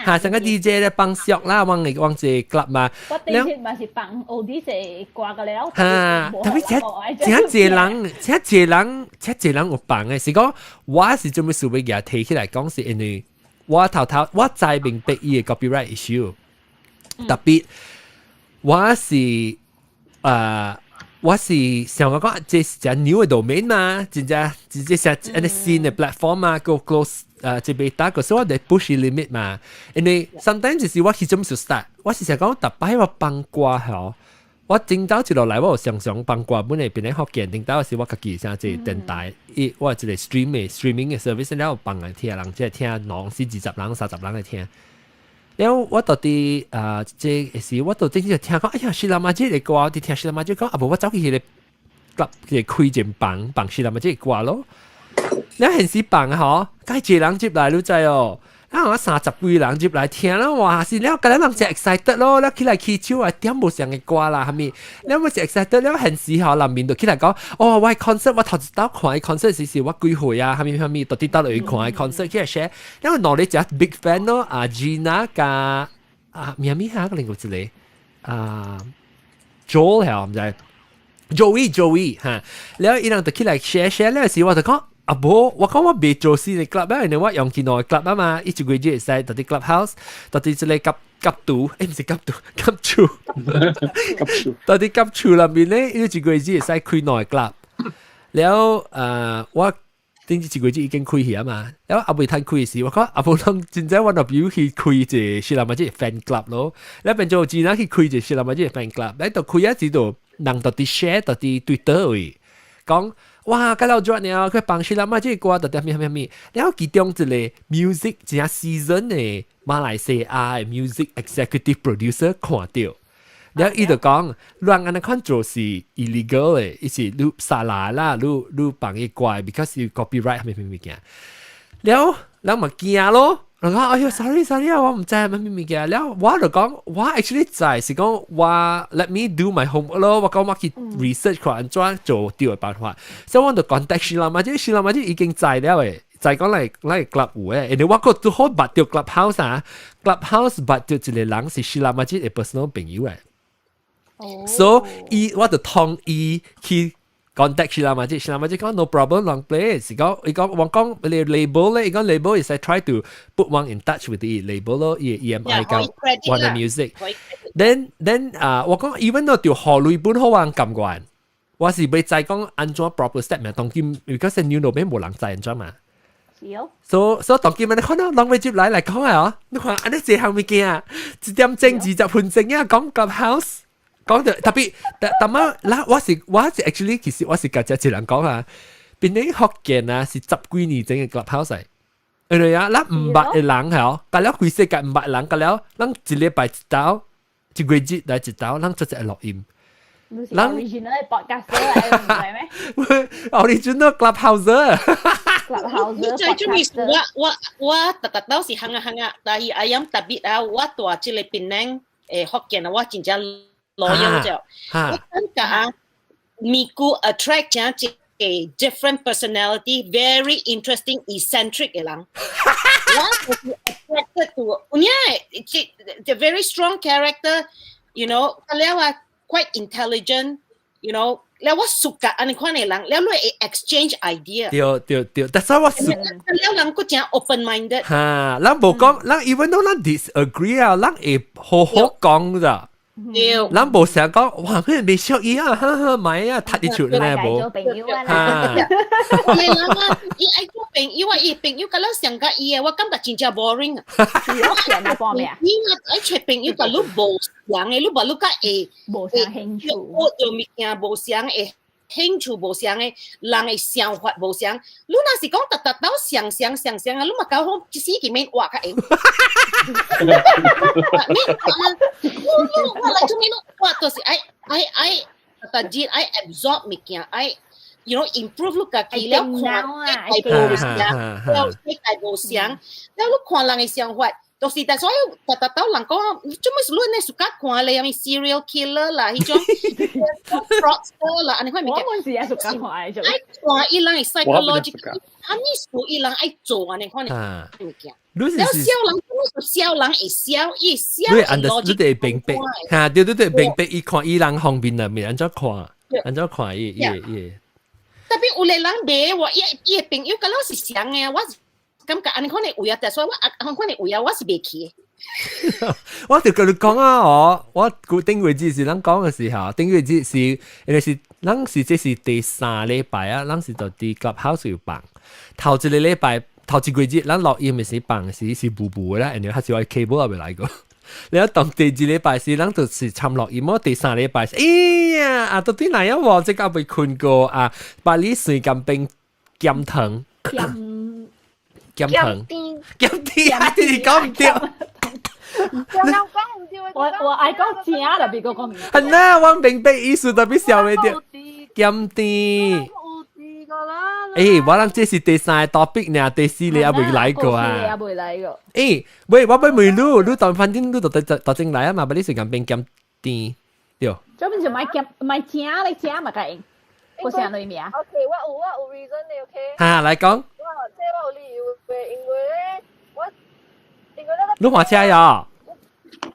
嚇，成個 DJ 咧放熟啦，往嚟往這 club 嘛。我第一嘛是放學啲是歌個了。嚇，特別這這濟人，這濟人，這濟人有放嘅，是講我是做咩事欲提起來講，是因為我頭頭我知明白伊嘅 copyright issue，特別我是想講講，這是隻 new 嘅 domain 嘛，真正真正是一個新嘅 platform 嘛，個 close 這 beta 個，所以我得 push limit 嘛。因為 sometimes 就是我去做咩 start，我是想講，逐擺我放歌吼，我頂早一落來，我有常常放歌，本來變咧福建，頂早是我家己啥這電台，伊我一個 streaming 嘅 service 了放來聽，人即係聽兩是20人、30人來聽。了我到底啊，這時我到頂就聽講，哎呀，是啦嘛，這個歌，我佇聽是啦嘛，就講啊，無我走去彼個 club 個開一間房，放是啦嘛，這個歌咯。了現時放吼，該一人入來，你知哦？啊，我30幾人入來聽啦，哇！是了，甲咱人真 excited 咯，了起來起手啊，點無相嘅歌啦，蝦米？了我是 excited，了現時吼，人面就起來講，哦，我 concert 我頭一道看 concert 時是我幾歲啊？蝦米蝦米，到底倒落去看 concert 起來 share，了兩個只 big fan 咯，啊 Gina 加啊咩咪下個另外一個啊 Joel 係唔知 Joey 哈，了伊人就起來 share share 了時我就講。啊無，我講我未做新的 club 啊，因為我用其他 club 啊嘛，伊一個月會使到佇 clubhouse，到佇這個夾夾圖，欸，毋是夾圖，夾厝，夾厝，到佇夾厝內面咧，伊一個月會使開兩個 club，了我頂一個月已經開去啊嘛，了阿未趁開時，我講阿無攏真正我若比如去開一個是啦嘛，這個 fan club 咯，了變做真正去開一個是啦嘛，這個 fan club，來到開啊時就人到佇 share 到佇 Twitter 位講。哇！甲了熱呢，佢放起啦嘛，這個歌就點咩咩咩。然後其中一個 music 真正 season 的馬來西亞的 music executive producer 看到，然後伊就講，亂按呢款做是 illegal 的，伊是你殺來啦，你放伊歌，because 有 copyright 咩咩物件。了後人嘛驚咯，人講哎喲，sorry sorry 啊，我毋知咩咩物件。了我就講，我 actually 知是講我 let me do my homework 咯，我講我去 research 看按怎做對的辦法。所以我就 contact 是啦嘛，這是啦嘛，這已經知了的，知講來來 club 有的，因為我閣拄好捌著 clubhouse 啊，clubhouse 捌著一個人是是啦嘛，這個 personal 朋友的。所以我就同意去 contact 是啦嘛，這是啦嘛，這講 no problem long play 是講伊講我講你 label 咧，伊講 label is I try to put one in touch with the label 咯，伊 EMI 甲 Warner Music。Then 啊，我講 even though 條河類本好人感覺，我是欲知講按怎 proper step 嘛，當今 because new 嗰邊無人知按怎嘛。是哦。所以當今你看到人會接來來講啊，你看按呢這項物件，1點鐘20分鐘啊，講 clubhouse。講到特別，但但乜啦？我是 actually 其實我是甲這一人講啊，邊啲福建啊是十幾年前嘅 clubhouse 因為啊，咱毋捌的人係哦，甲了規世界毋捌人，甲了咱一禮拜一道，一個月來一道，咱做一個錄音。人 original podcast 嚟，唔係咩？Original clubhouse。 clubhouse。你最中意我特特都是行啊行啊，但係 ayam 特別啊，我蹛這個檳城福建啊，我真正 loyal 就，我感覺啊，咪顧 attract 正一個 different personality，very interesting eccentric 嘅人。我就是 attracted to，yeah，這 very strong character，了啊 quite intelligent，了我熟甲按呢款的人，了你會 exchange idea。對對對，但是我熟。了人閣誠 open minded。哈，咱無講，咱 even though 咱 disagree 啊，咱會好好講咋。對。咱無成講，哇，佢未熟伊啊，哈哈，買啊，踢你出嚟無？做朋友啊。你諗啊，伊愛做朋友啊，伊朋友甲咱上甲伊的，我感覺真正 boring 啊。是我騙啊，半咩啊？你若愛揣朋友，共你無相的，你無你較會無啥興趣。學著物件無相的，興趣無相的，人的想法無相。你若是講逐逐都相相相相啊，你嘛搞好一時期免活較會。免活啊！你你我來做咩？我就是愛愛愛逐日愛 absorb 物件，愛 improve 你家己了看世界無相，了世界無相，了你看人的想法。就是但所以特特到人講，做咩事你呢 suka 看咧？啥物 serial killer 啦，彼種 fraudster 啦，按呢款物件。我們是也 suka 看的，愛看伊人 psychological，啥物事伊人愛做按呢款的物件。你是了痟人，痟人會痟，伊痟你 under 你得明白，嚇對對對，明白伊看伊人方面啊，面按怎看，按怎看伊伊伊。 Tapi 有个人袂喎，伊伊的朋友佮我是相的，我是感覺按呢款的位啊，但所以我按呢款的位啊，我是袂去。我就佮你講啊，哦，我固頂月子是咱講的時候，頂月子是因為是咱是這是第三禮拜啊，咱是就佇 Clubhouse 有放，頭一個禮拜頭一個月咱錄音的時放時是霧霧的啦，因為還是我 cable 也未來過。然後當第二禮拜時，咱就是參錄音，我第三禮拜是，哎呀，啊到底哪樣喎？這個未困過啊，把你水甘冰減糖，減減糖，減甜，你講唔對。我我愛講正，特別個講唔。係啊，我明白意思，特別笑袂著。減甜。誒，我諗這是第三個 topic 呢，第四個也未來過啊。也未來過。誒，喂，我欲問你，你當反正你就到到正來啊嘛，把你時間變減甜，對。這邊就買減買正，你正嘛該用。我啥類名？OK，我有 reason 的，OK。哈，來講。我這我有理由的，因為咧，我因為那個。你換車呀？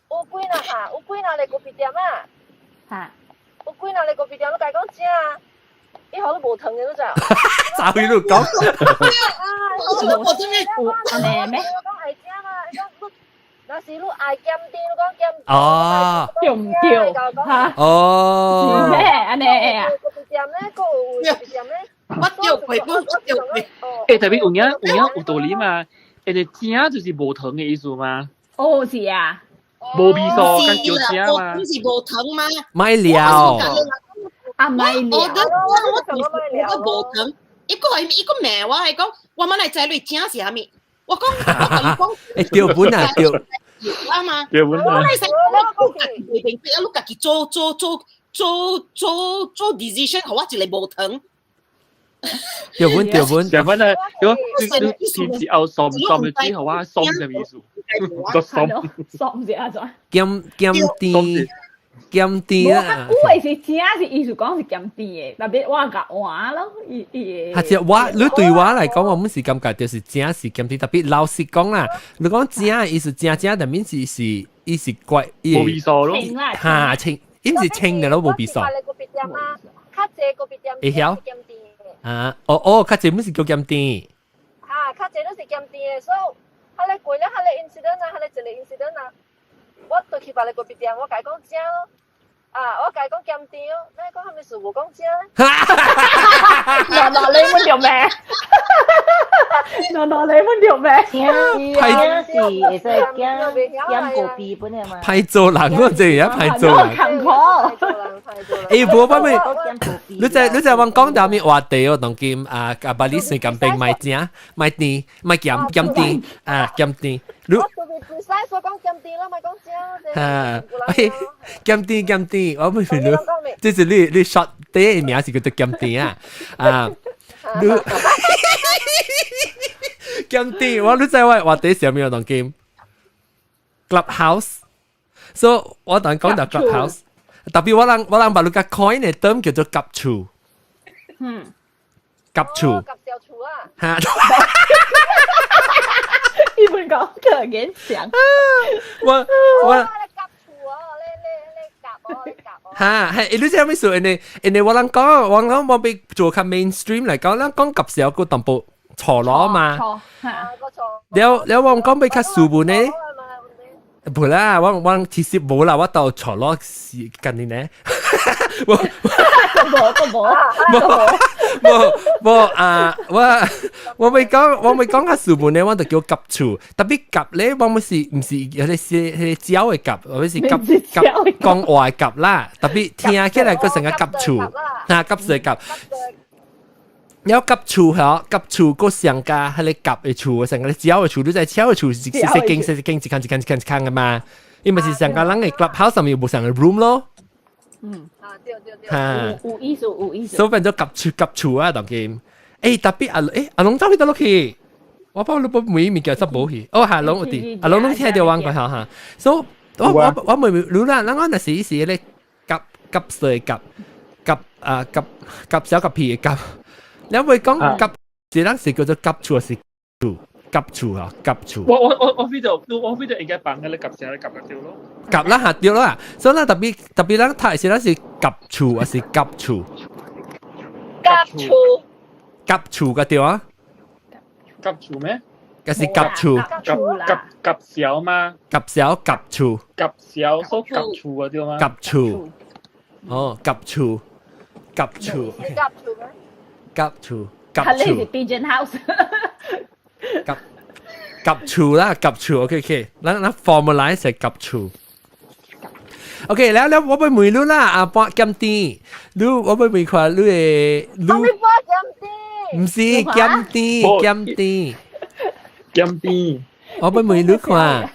有幾若下，有幾若個咖啡店啊？哈。有幾若個咖啡店，你共伊講正啊？伊予你無糖的，你知？咋會你講？啊，無糖的，有按呢咩？我講愛食嘛，伊講你，若是你愛減甜，你講減。哦。對毋對？哈。哦。是咩？按呢啊？咖啡店咧，閣有咖啡店咧。我掉過，我掉過。欸，特別有影有影有道理嘛？欸，正就是無糖的意思嘛？哦，是啊。無味素，跟叫正嘛？不是無糖嗎？買了。啊，買了。我我無糖，一個係一個罵我，係講我問來知你正是啥物？我講我共伊講。欸，對本啊，對。啊嘛。對本啊。我來使我家己袂明白，啊，你家己做做做做做做 decision，予我一個無糖。對本對本，對本啊！如果你天字後喪喪嘅之後啊，喪什麼意思？個喪喪是按怎？減減甜。減甜啊！有的是正是意思講是減甜的，特別我共換咯，伊伊或者我你對我來講，我們是感覺就是正是減甜，特別老實講啦，你講正意思正正，但面是是伊是怪無味素咯，哈清，伊毋是清的咯，無味素。較濟咖啡店會曉啊？哦哦，較濟毋是叫減甜。哈，較濟都是減甜的，所以，彼个過了彼个 incident 啊，彼個一個 incident 啊，我就去別个咖啡店，我共伊講正咯。啊！我共伊講減甜哦，你講啥物事無講正？嗱嗱你們條命，嗱嗱你們條命，驚是會使驚減咖啡本來嘛。歹做人，我這樣歹做人。坎坷。欸，無我咪，你在你在我講到咩話題哦？當今啊啊，把你水甘冰買正買甜買鹹鹹甜啊鹹甜。你我特別 precise 說講鹹甜啦，莫講正。啊，喂，鹹甜鹹甜，我唔明你，這是你你 short 第一名是叫做鹹甜啊啊，你鹹甜，我你知我話題上面有當今 Clubhouse，所以我當講到 Clubhouse，特別我人把你個 coin 的 term 叫做夾厝，夾厝，夾小厝啊，哈。你們講可見想，我我。哈，係你知咩事？因為因為我人講，我講我欲做較 mainstream 來講，咱講夾小個淡薄錯囉嘛。錯，了了，我講欲較斯文呢。無啦，我我其實無啦，我到錯囉是近年呢。我無都無，無無啊！我我欲講，我欲講較斯文呢，我就叫夾厝。特別夾咧，我們是毋是彼個是彼個鳥的夾，或者是夾夾講話的夾啦。特別聽起來閣成個夾厝，啊夾是夾。了夾厝嗬，夾厝閣上加彼個夾的厝，成個鳥的厝，你知鳥的厝是細細間細細間一間一間一間一間的嘛？伊咪是上加人的 clubhouse 上面有無相仝 room 咯。啊對對對，哈，有意思有意思。所以變做夾厝夾厝啊，當今。欸，特別阿欸阿龍走去佗落去？我怕你不每物件執無去。哦，係攏有啲，啊攏攏聽到我講嚇。所以我我我問你啦，咱講若是是咧夾夾碎夾夾啊夾夾小夾皮嘅夾，你會講夾是咱是叫做夾厝是厝夾厝啊夾厝。我 feel 到，我 feel 到應該放喺你夾聲，你夾就對咯。夾啦嚇對啦，所以咱特別特別咱讀是咱是夾厝還是夾厝？夾厝。夾厝個對啊？夾厝咩？還是夾厝？夾夾夾小嗎？夾小夾厝。夾小所夾厝啊對嗎？夾厝。哦，夾厝，夾厝。夾厝咩？夾厝，夾厝。係 pigeon house。夾夾厝啦，夾厝，OK OK，咱咱 formalize 係夾厝。OK，แล้วแล้ว我欲問你啦，啊半減甜，你我欲問看你的你。我半減甜。毋是減甜，減甜，減甜。我欲問你看，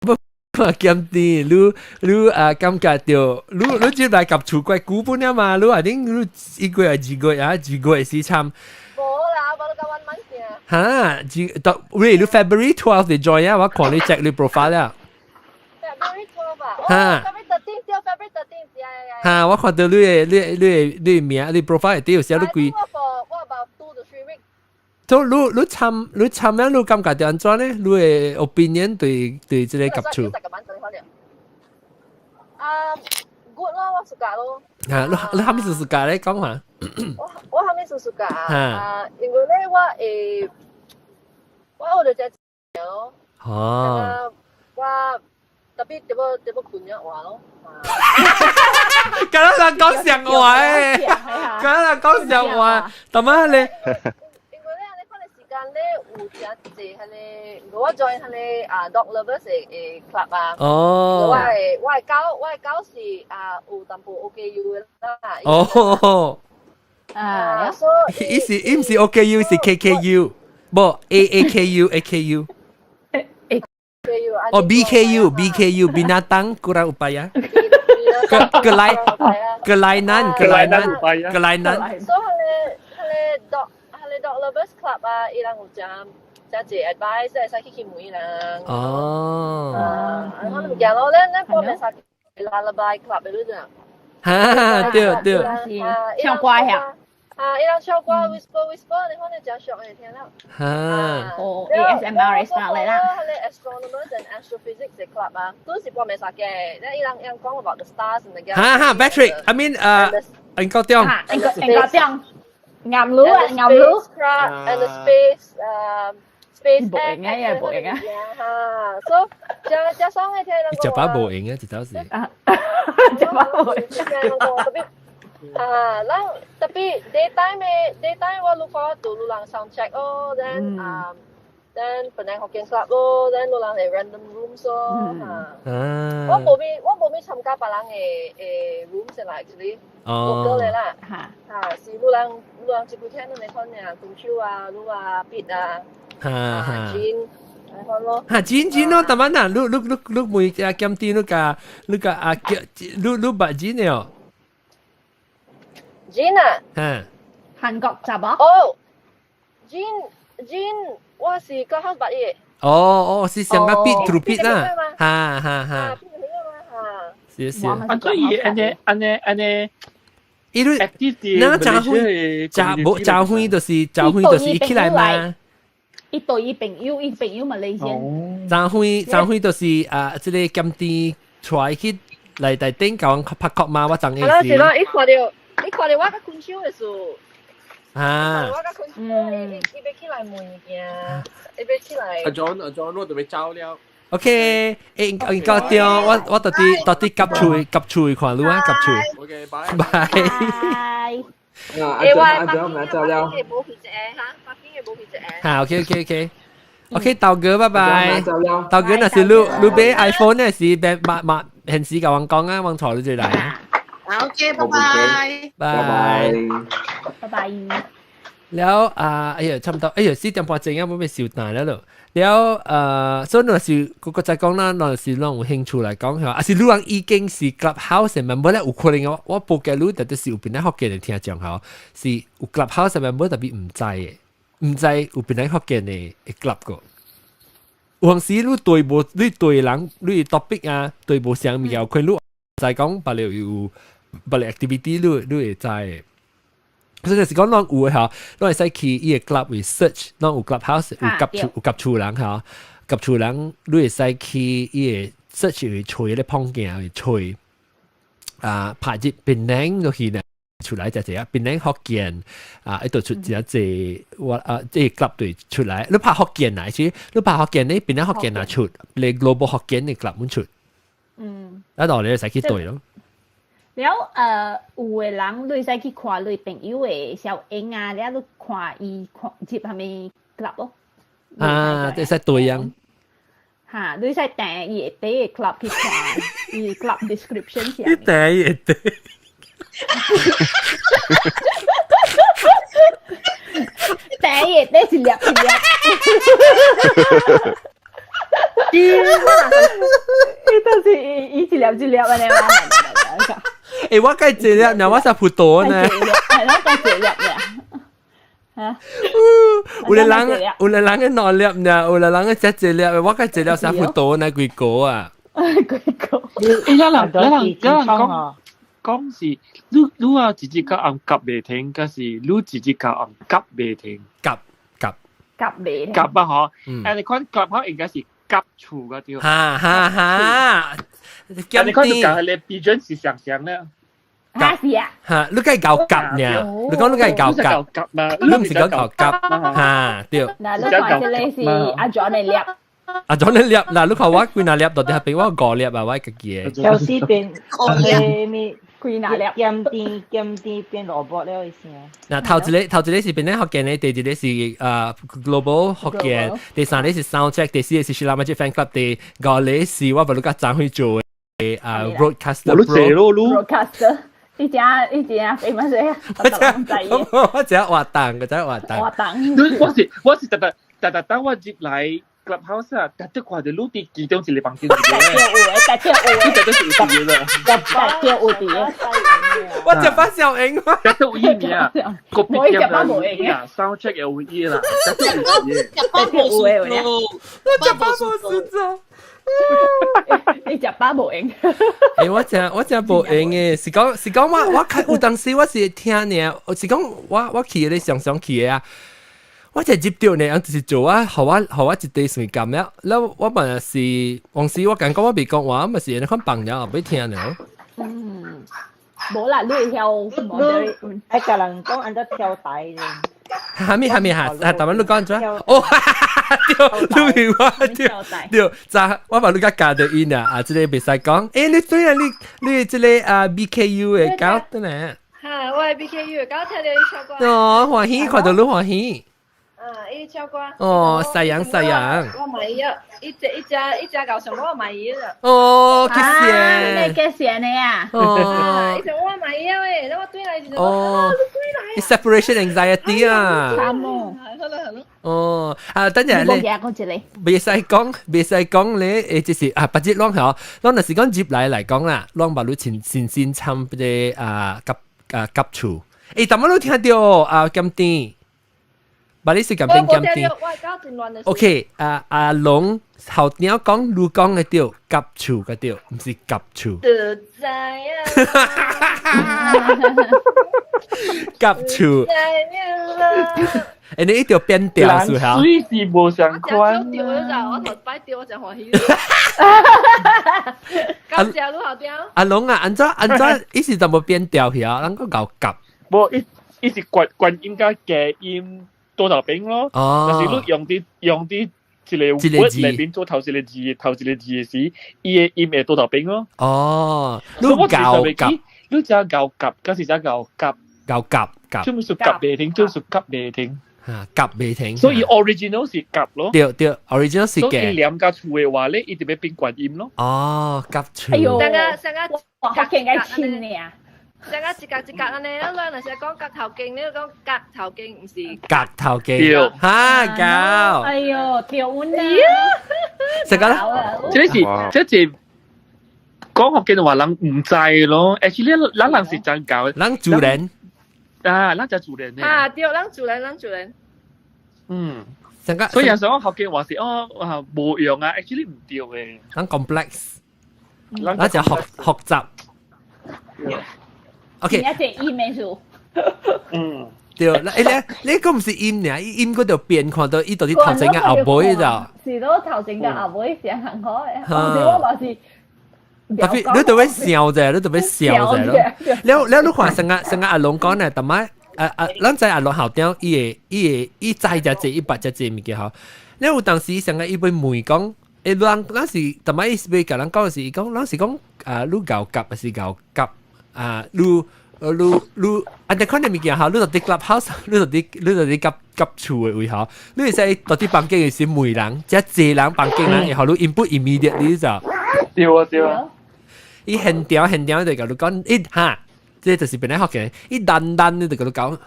我看減甜，你你啊感覺著，你你這來夾厝怪久本了嘛？你啊頂你一個月二月啊，二月時參。無啦，無到 one month 哈，二到喂，你 February 12 你 join 啊？我看你 check 你 profile 啦。 February 12 啊？哈。February 13 對，February 13 呀呀呀。哈，我看到你的你你你你名，你 profile 底有寫你幾。我 about 2 to 3 weeks。所以你你參你參樣你感覺著按怎咧？你的 opinion 對對這個夾厝。啊，good 咯，我 suka 咯。啊，你你啥物事 suka 咧？講下。我我啥物事 suka 啊？因為咧，我會我學著這咯。哦。我特別點樣點樣困咗話咯。敢若人講上話誒，敢若人講上話，但係咧。因為咧，你看嘅時間咧有誠濟，彼個我 join 彼個啊 dog lovers 的的 club 啊。哦。我的狗我的狗是啊有淡薄 OKU 的啦。哦。啊，所以伊是伊毋是 OKU 是 KKU，無 AAKU AKU。哦 BKU BKU binatang kurang upaya. Ke kelai kelainan kelainan kelainan. 所以彼個彼個 dog 彼個 dog lovers club 啊，伊人有誠誠濟 advice 會使去去問伊人。哦。啊，我物件咯，咱咱報名啥 lullaby club 的你知影？哈，對對。唱歌呀。啊，伊人唱歌 whisper whisper，你看你誠熟會聽了。哈。哦，ASMR style 嚟啦。彼個 astronomers and astrophysics 的 club 啊，都是半暝三更。咧伊人伊人講 about the stars 物件。哈哈，Patrick，I mean 誒，應高中。應高應高中。岩爐啊，岩爐。 And the space 誒 space 無閒啊，也無閒啊。哈，所以誠誠爽的聽人講。食飽無閒啊，一早時。食飽無閒。特別啊，咱特別 daytime 的 daytime 我愈看就愈人 sound check 哦，then 啊，then 本來福建 club 咯，then 愈人係 random rooms 咯，嚇。我無咪我無咪參加別人的的 rooms 啦，actually。哦。個啦，嚇，是愈人愈人這幾天都沒看爾，金秋啊，愈啊，必啊，哈金。咯。哈，真真咯，但係嗱，你你你你每只檢點你甲你甲啊叫你你捌真的哦。 Jin 啊？嗯。韓國雜啵？哦，Jin Jin，我是剛好捌伊。哦哦，是上個 beat through beat 啦，哈哈哈。是是。啊，所以按呢按呢按呢。伊你那個詐輝，詐無詐輝就是詐輝就是伊起來嘛。伊對伊朋友，伊朋友嘛嚟先。詐輝詐輝就是啊，這個檢點出去來台頂教人拍曲嘛，我昨日是。是咯，伊看著。你看著我佮困手的時，啊！我佮困手，伊伊欲起來問物件，伊欲起來。阿 John 阿 John，我就欲走了。 OK，欸，應該對，我我到底到底夾厝夾厝看你啊，夾厝。 OK，拜拜。拜。啊，阿 John 阿 John，我走了。北京的無去一個哈，北京的無去一個。好，OK OK OK。OK，豆哥，拜拜。豆哥，若是你你買 iPhone 呢，是買買買現時共阮講啊，阮帶你一來。 OK，拜拜，拜拜，拜拜。了啊，哎呀，差不多，哎呀，4點半鐘啊，欲欲收檔了咯。了呃，所以若是閣閣再講啦，若是攏有興趣來講，啊是你人已經是 Clubhouse member 咧，有可能我我報價你特別是有邊個福建人聽講吼，是有 Clubhouse member 特別毋知的。毋知有檳城福建的 club 個。有陣時你對無你對人你 topic 啊，對無相物件，可能你知講別個有別個 activity，你會知的。所以就是講，咱有的吼，咱會使去伊个 club 會 search，咱有 clubhouse 有夾厝有夾厝人吼，夾厝人你會使去伊个 search 會揣咧碰鏡會揣啊，拍入檳城落去呢，出來就這啊，檳城福建啊，伊就出一隻我啊，這個 club 對出來，你拍福建啊，是你拍福建你檳城福建啊出，你 global 福建的 club 滿出，啊，到你使去對咯。了有的人你使去看你朋友的小影啊，了你看伊看入啥物 club 咯。啊，這使對樣。嚇，你使訂伊會第個 club 去看伊 club description 是。你訂伊會第。訂伊會第一粒一粒。伊就是伊一粒一粒按呢嘛。欸，我計一粒，嗱我食葡萄呢。係咯，計一粒嘅。嚇！有個人，有個人嘅兩粒呢，有個人嘅食一粒，我計一粒食葡萄呢，幾個啊？幾個？欸，有人有人有人講講是，你啊直接甲暗夾袂停，還是你直接甲暗夾袂停？夾夾夾袂停。夾啊！嗬，欸，你看夾嗬應該是夾厝個對。哈哈哈！你看就講係你標準是上上咧。嚇是啊！嚇，你梗係搞夾呢？你講你梗係搞夾，你唔是講搞夾嚇對。嗱，你看這個是阿 John 的粒。阿 John 的粒，嗱，你看我幾若粒，到底係俾我五粒啊？我家己的。就是變咩？幾若粒？鹹甜鹹甜變蘿蔔了意思啊。嗱，頭一個頭一個是檳城福建的，第二個是global 福建，第三個是 sound check，第四個是希臘麥 fan club，第五個是我不如甲張輝做的啊 broadcaster。 broadcaster。你只你只肥乜水啊？我只活動，我只活動。活動。我是特特特特等我入來 clubhouse 啊，特特看到你佇其中一個房間入面。特特有的，特特有的，特特有的。我食飽小英，特特有意名，個別店有意啊，sound check 有意啦，特特有意。特特有的，我食飽無選擇。你食飽無閒？欸，我真無閒的，是講我看有當時我是聽呢，是講我去咧常常去的啊，我就入到呢，就是做啊，予我一地算感了，了我嘛是，往時我感覺我未講話，嘛是那款朋友欲聽呢。嗯，無啦，你會曉你愛共人講按怎跳台咧。哈咪哈咪哈，啊，台灣你講怎？哦，對，你我對對，就我把你甲教到音啊，啊，這個袂使講。欸，你對啊，你這個啊 BKU 的搞的呢？哈，我係 BKU 的，剛聽到伊唱歌。哦，歡喜，看到你歡喜。啊，伊唱歌。哦，西洋西洋。我買伊啊，一隻一隻一隻搞上我買伊啦。哦，幾羨。你幾羨的啊？哦。伊說我買伊啊喂，我對來時陣。哦。separation anxiety 啊。慘哦。好啦好啦。哦，啊，等陣咧，袂使講，袂使講咧，誒，就是啊，別日攏吼，攏若是講入來來講啦，攏把你親親身參這個啊夾啊夾厝，欸，逐擺你聽著啊，鹹甜。把你是鹹甜鹹甜。OK，啊阿龍頭先講你講的對，夾厝個對，毋是夾厝。就知影。夾厝。欸，你一定變調是哈？水是無相款。我掉咗我頭擺掉，我真歡喜。感謝你後調。阿龍啊，按怎按怎，伊是怎麼變調去啊？咱個搞夾。無，伊是關關音佮加音多頭兵咯。哦。但是你用啲一個 word 內面做頭一個字，頭一個字的時，伊的音會多頭兵咯。哦。你搞夾，你只搞夾，還是只搞夾？搞夾夾。專門屬夾袂停，專屬夾袂停。嚇，夾袂停。所以 original 是夾咯。對對，original 是夾。所以兩家厝的話咧，伊就欲變觀音咯。哦，夾厝。哎喲，上個上個我更加親呢啊！上個一格一格按呢，咱若是講角頭經，你講角頭經，毋是角頭經。哈，搞。哎喲，跳穩啊！食個啦，這是這是講福建話，人毋知咯。Actually，咱人是真搞，人自然。啊，咱就自然的。啊，對，咱自然，咱自然。嗯，成個所以有時我學嘅話是哦啊無用啊，actually 唔對嘅。咱 complex，咱就學學習。OK，一隻音嘅數。嗯。對，你你講唔是音爾，音嗰度變看到伊到底頭前嘅後尾就。是咯，頭前嘅後尾是行開，我嘛是。特別你特別笑啫，你特別笑啫咯。了了，你看成個成個阿龍講呢，逐擺啊啊，咱知阿龍校長伊會伊會伊知只隻伊捌只隻物件吼。了有當時成個伊欲問講，欸，人咱是逐擺伊是欲共人講是伊講，咱是講啊，你𠢕夾還是𠢕夾啊？你你你按呢款的物件吼，你就佇 clubhouse，你就佇夾夾厝的位吼，你會使到佇房間的時問人，遮濟人房間人會予你 input immediately 就。對啊對啊。伊現場現場就共你講，伊哈，這就是邊個學嘅，伊單單你就共你講。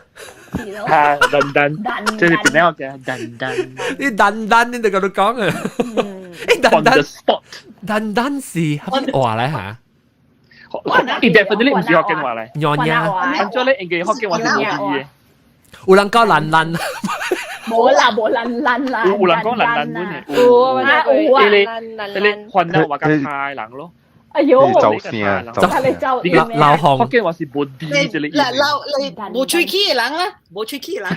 哈，單單，這是邊個學嘅？單單。伊單單你就共你講啊。伊單單。單單是蝦米話來嚇？伊 definitely 毋是福建話來。娘娘。按照咧，應該福建話是無字嘅。有人講爛爛。無啦，無爛爛啦。有人講爛爛本嘅。有啊，有啊。你你番仔話較差人咯。哎呦，走聲，走聲，你老紅，福建話是無字這個意思。老你無喙齒的人啦，無喙齒的人。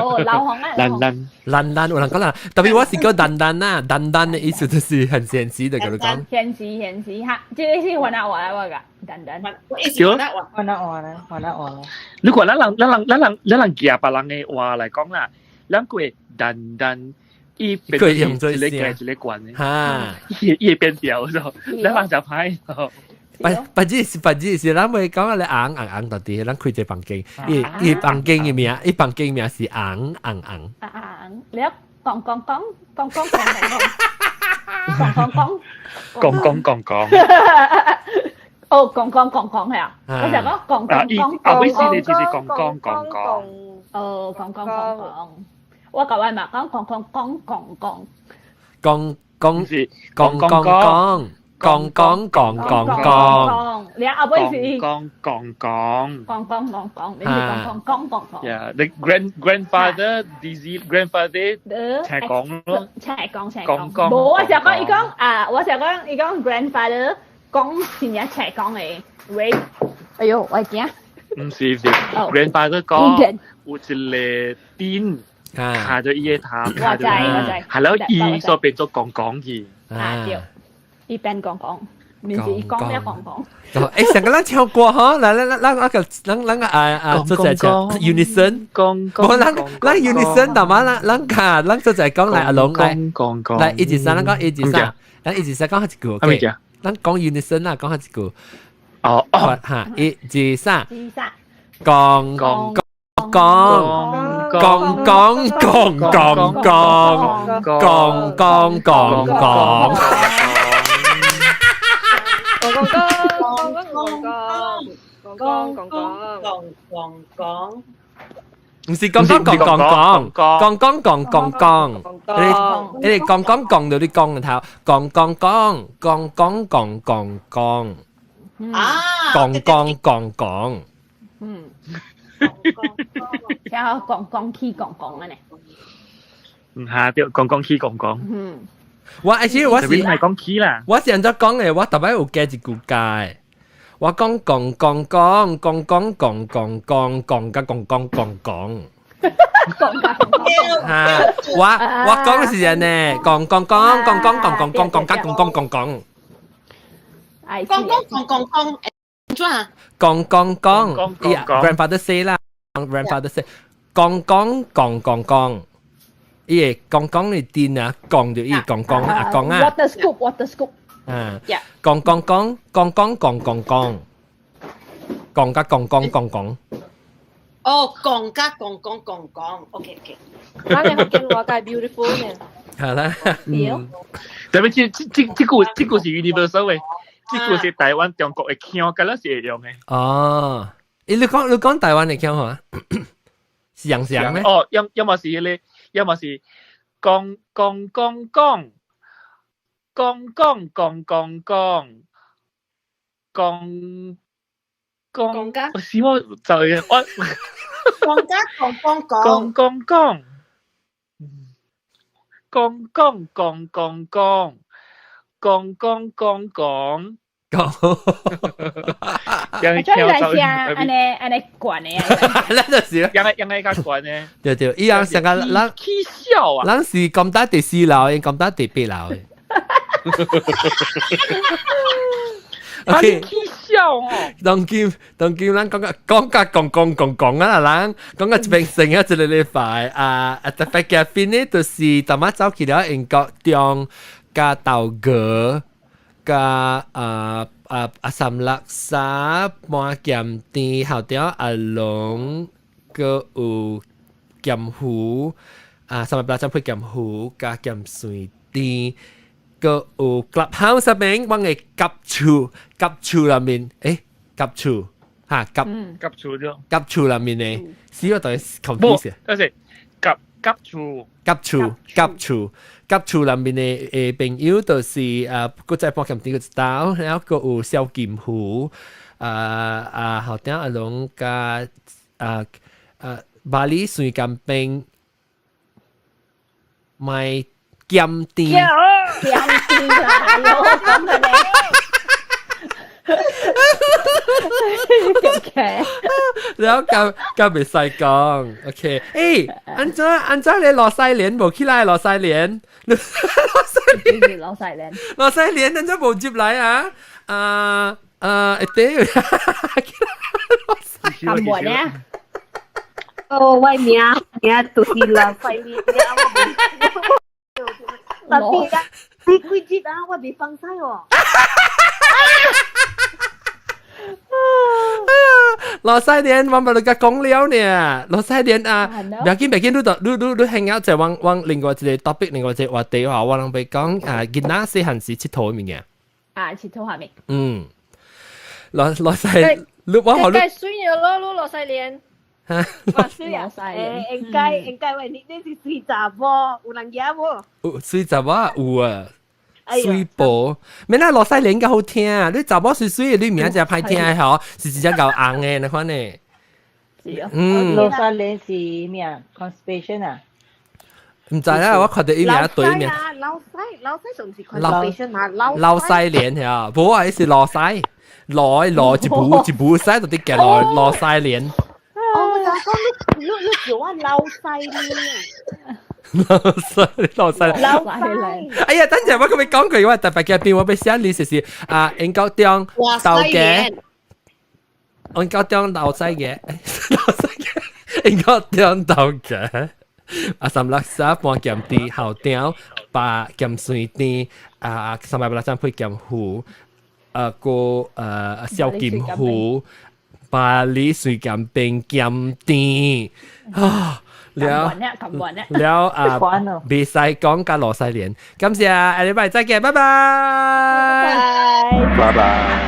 哦，老紅啊，爛爛爛爛，有人講啦，特別我是叫單單啊，單單的意思就是很現實的，佮你講。現實現實哈，這個是番仔話來我噶，單單。對，番仔話咧，番仔話咧。如果咱人咱人咱人咱人寄別人的話來講啦，咱過單單。伊變一個一個關的，哈，伊伊會變調咗，咱人就歹。別別只是別只是，咱袂講你紅紅紅到底，咱開一個房間，伊伊房間的名，伊房間名是紅紅紅。啊紅，你講講講講講講講講講講講講講。哦，講講講講係啊，我就講講講講。啊，尾先你就是講講講講。哦，講講講講。我舊位嘛講講講講講講。講講是講講講講講講講講。你阿妹是講講講。講講講講，你是講講講講講。 Yeah, the grandfather disease grandfather 斜講咯。斜講斜講。無，我就講伊講啊，我就講伊講 grandfather 講真正斜講的。喂，哎呦，我驚。毋是毋是，grandfather 講有一個癲。卡咗伊個頭，我知我知，係咯，伊所變做講講去。啊對，伊變講講，唔是伊講咩講講。誒，上個咱唱歌嗬，來來來，咱那個咱咱啊啊，做隻唱 unison，講講，咱咱 unison，大媽咱咱卡，咱做隻講來阿龍來，來一二三，咱講一二三，咱一二三講下一句，OK？咱講 unison 啦，講下一句。哦哦，哈，一二三，二三，講講。講講講講講講講講講講。講講講講講講講講講。唔是講講講講講講講講講講，你你講講講到你講個頭，講講講講講講講講，啊，講講講講，嗯。然後講講起講講啊呢？唔係，對，講講起講講。嗯，我而且我是係講起啦。我是按怎講嘅？我特擺有加一句解。我講講講講講講講講講講甲講講講講。講甲講講。嚇！我我講嘅是呢，講講講講講講講講講甲講講講講。講講講講講，怎啊？講講講，grandfather say 啦，grandfather say，講講講講講，伊會講講你電啊，講就伊講講啊，講啊。 Water scoop, water scoop。啊，講講講講講講講講，講甲講講講講。哦，講甲講講講講，OK OK。咱的福建話較 beautiful 呢。好啦。嗯。特別這這這這句這句是 universal 的，這句是台灣中國的腔，敢若是會用的。哦，欸，你講台灣的腔吼？是樣樣咩？哦，要要麼是彼個，要麼是講講講講講講講講講講講講是我就係我講甲講講講講講。講講講講講講講講講講，人再來聽按呢按呢懸的啊，咱就是人個人個較懸的。對對，伊人上個咱起笑啊！咱是講到第四樓，𪜶講到第八樓的。 OK，起笑哦！當今當今，咱講個講甲講講講講啊啦，咱講個一邊成啊一個禮拜啊啊！特別嘉賓呢，就是淡仔走去了英國中佮豆哥佮啊啊阿三六三半鹹甜後條阿龍，閣有鹹魚啊，三百八十配鹹魚佮鹹水甜。閣有 Clubhouse 入面，阮的夾厝夾厝內面，欸夾厝哈夾夾厝對，夾厝內面的，死我當 confuse。等陣夾夾厝夾厝夾厝夾厝內面的的朋友，就是啊，閣再半鹹甜閣一道，然後閣有小金魚，啊啊後頂阿龍佮啊啊巴厘水甘冰賣。鹹甜，鹹甜啦，喲，咁嘅咧，然後咁咁袂使講，OK？欸，按怎按怎你羅西蓮無起來？羅西蓮，羅西蓮，羅西蓮，羅西蓮，按怎無入來啊？啊啊，會得，咁悶啊！哦，我名名就是羅西蓮，特別啊！你幾節啊？我未放晒喎。羅西蓮，我咪你甲講了呢。羅西蓮啊，不要緊，不要緊，你就你你你 hang out 就往往另外一個 topic，另外一個話題話，我攏欲講啊，囡仔細漢時𨑨迌的物件。啊，𨑨迌啥物？嗯，羅羅西，你我予你。水了咯，你羅西蓮。哈，哇水啊！欸，應該應該喂，你你是水查某，有人舉無？有水查某有啊，水婆，免啦，羅西蓮較好聽啊！你查某水水，你名真歹聽的吼，是真正夠紅的，那款的。是啊。嗯。羅西蓮是咩啊？Constipation 啊？毋知啦，我看著伊名對面。老西老西仲是 constipation 嘛？老西蓮係啊，無啊，伊是羅西，羅羅一步一步西就佇行羅羅西蓮。哦，我就講你你你叫我老西呢？老西老西老西。哎呀，等陣我閣欲講過，我特別嘅邊我欲寫你就是啊，英國中豆家，英國中老西嘅，老西嘅，英國中豆家。阿三六三半鹹甜後條，白鹹酸甜，啊三百八十配鹹魚，啊閣小金魚。巴厘水鹹冰鹹甜啊！了了啊，袂使講佮羅西蓮，感謝，下禮拜再見，拜拜，拜拜。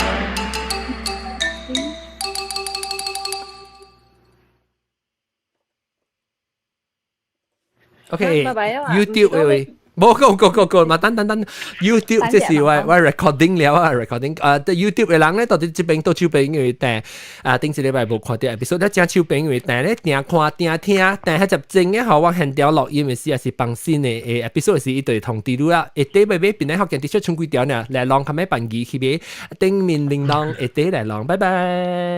OK，YouTube 喂喂。無個個個個嘛，等等等，YouTube 這是我我 recording 了啊，recording 啊，YouTube 的人咧，到底這邊到手邊因為訂啊，頂一禮拜無看著 episode，咧正手邊因為訂咧定看定聽，訂彼集真的予我現場錄音的時，也是放新的 episode 時，伊就會通知你啦。下底欲買變咧福建 T 恤剩幾條爾，來弄較欲辦儀去買，頂面鈴鐺下底來弄，拜拜。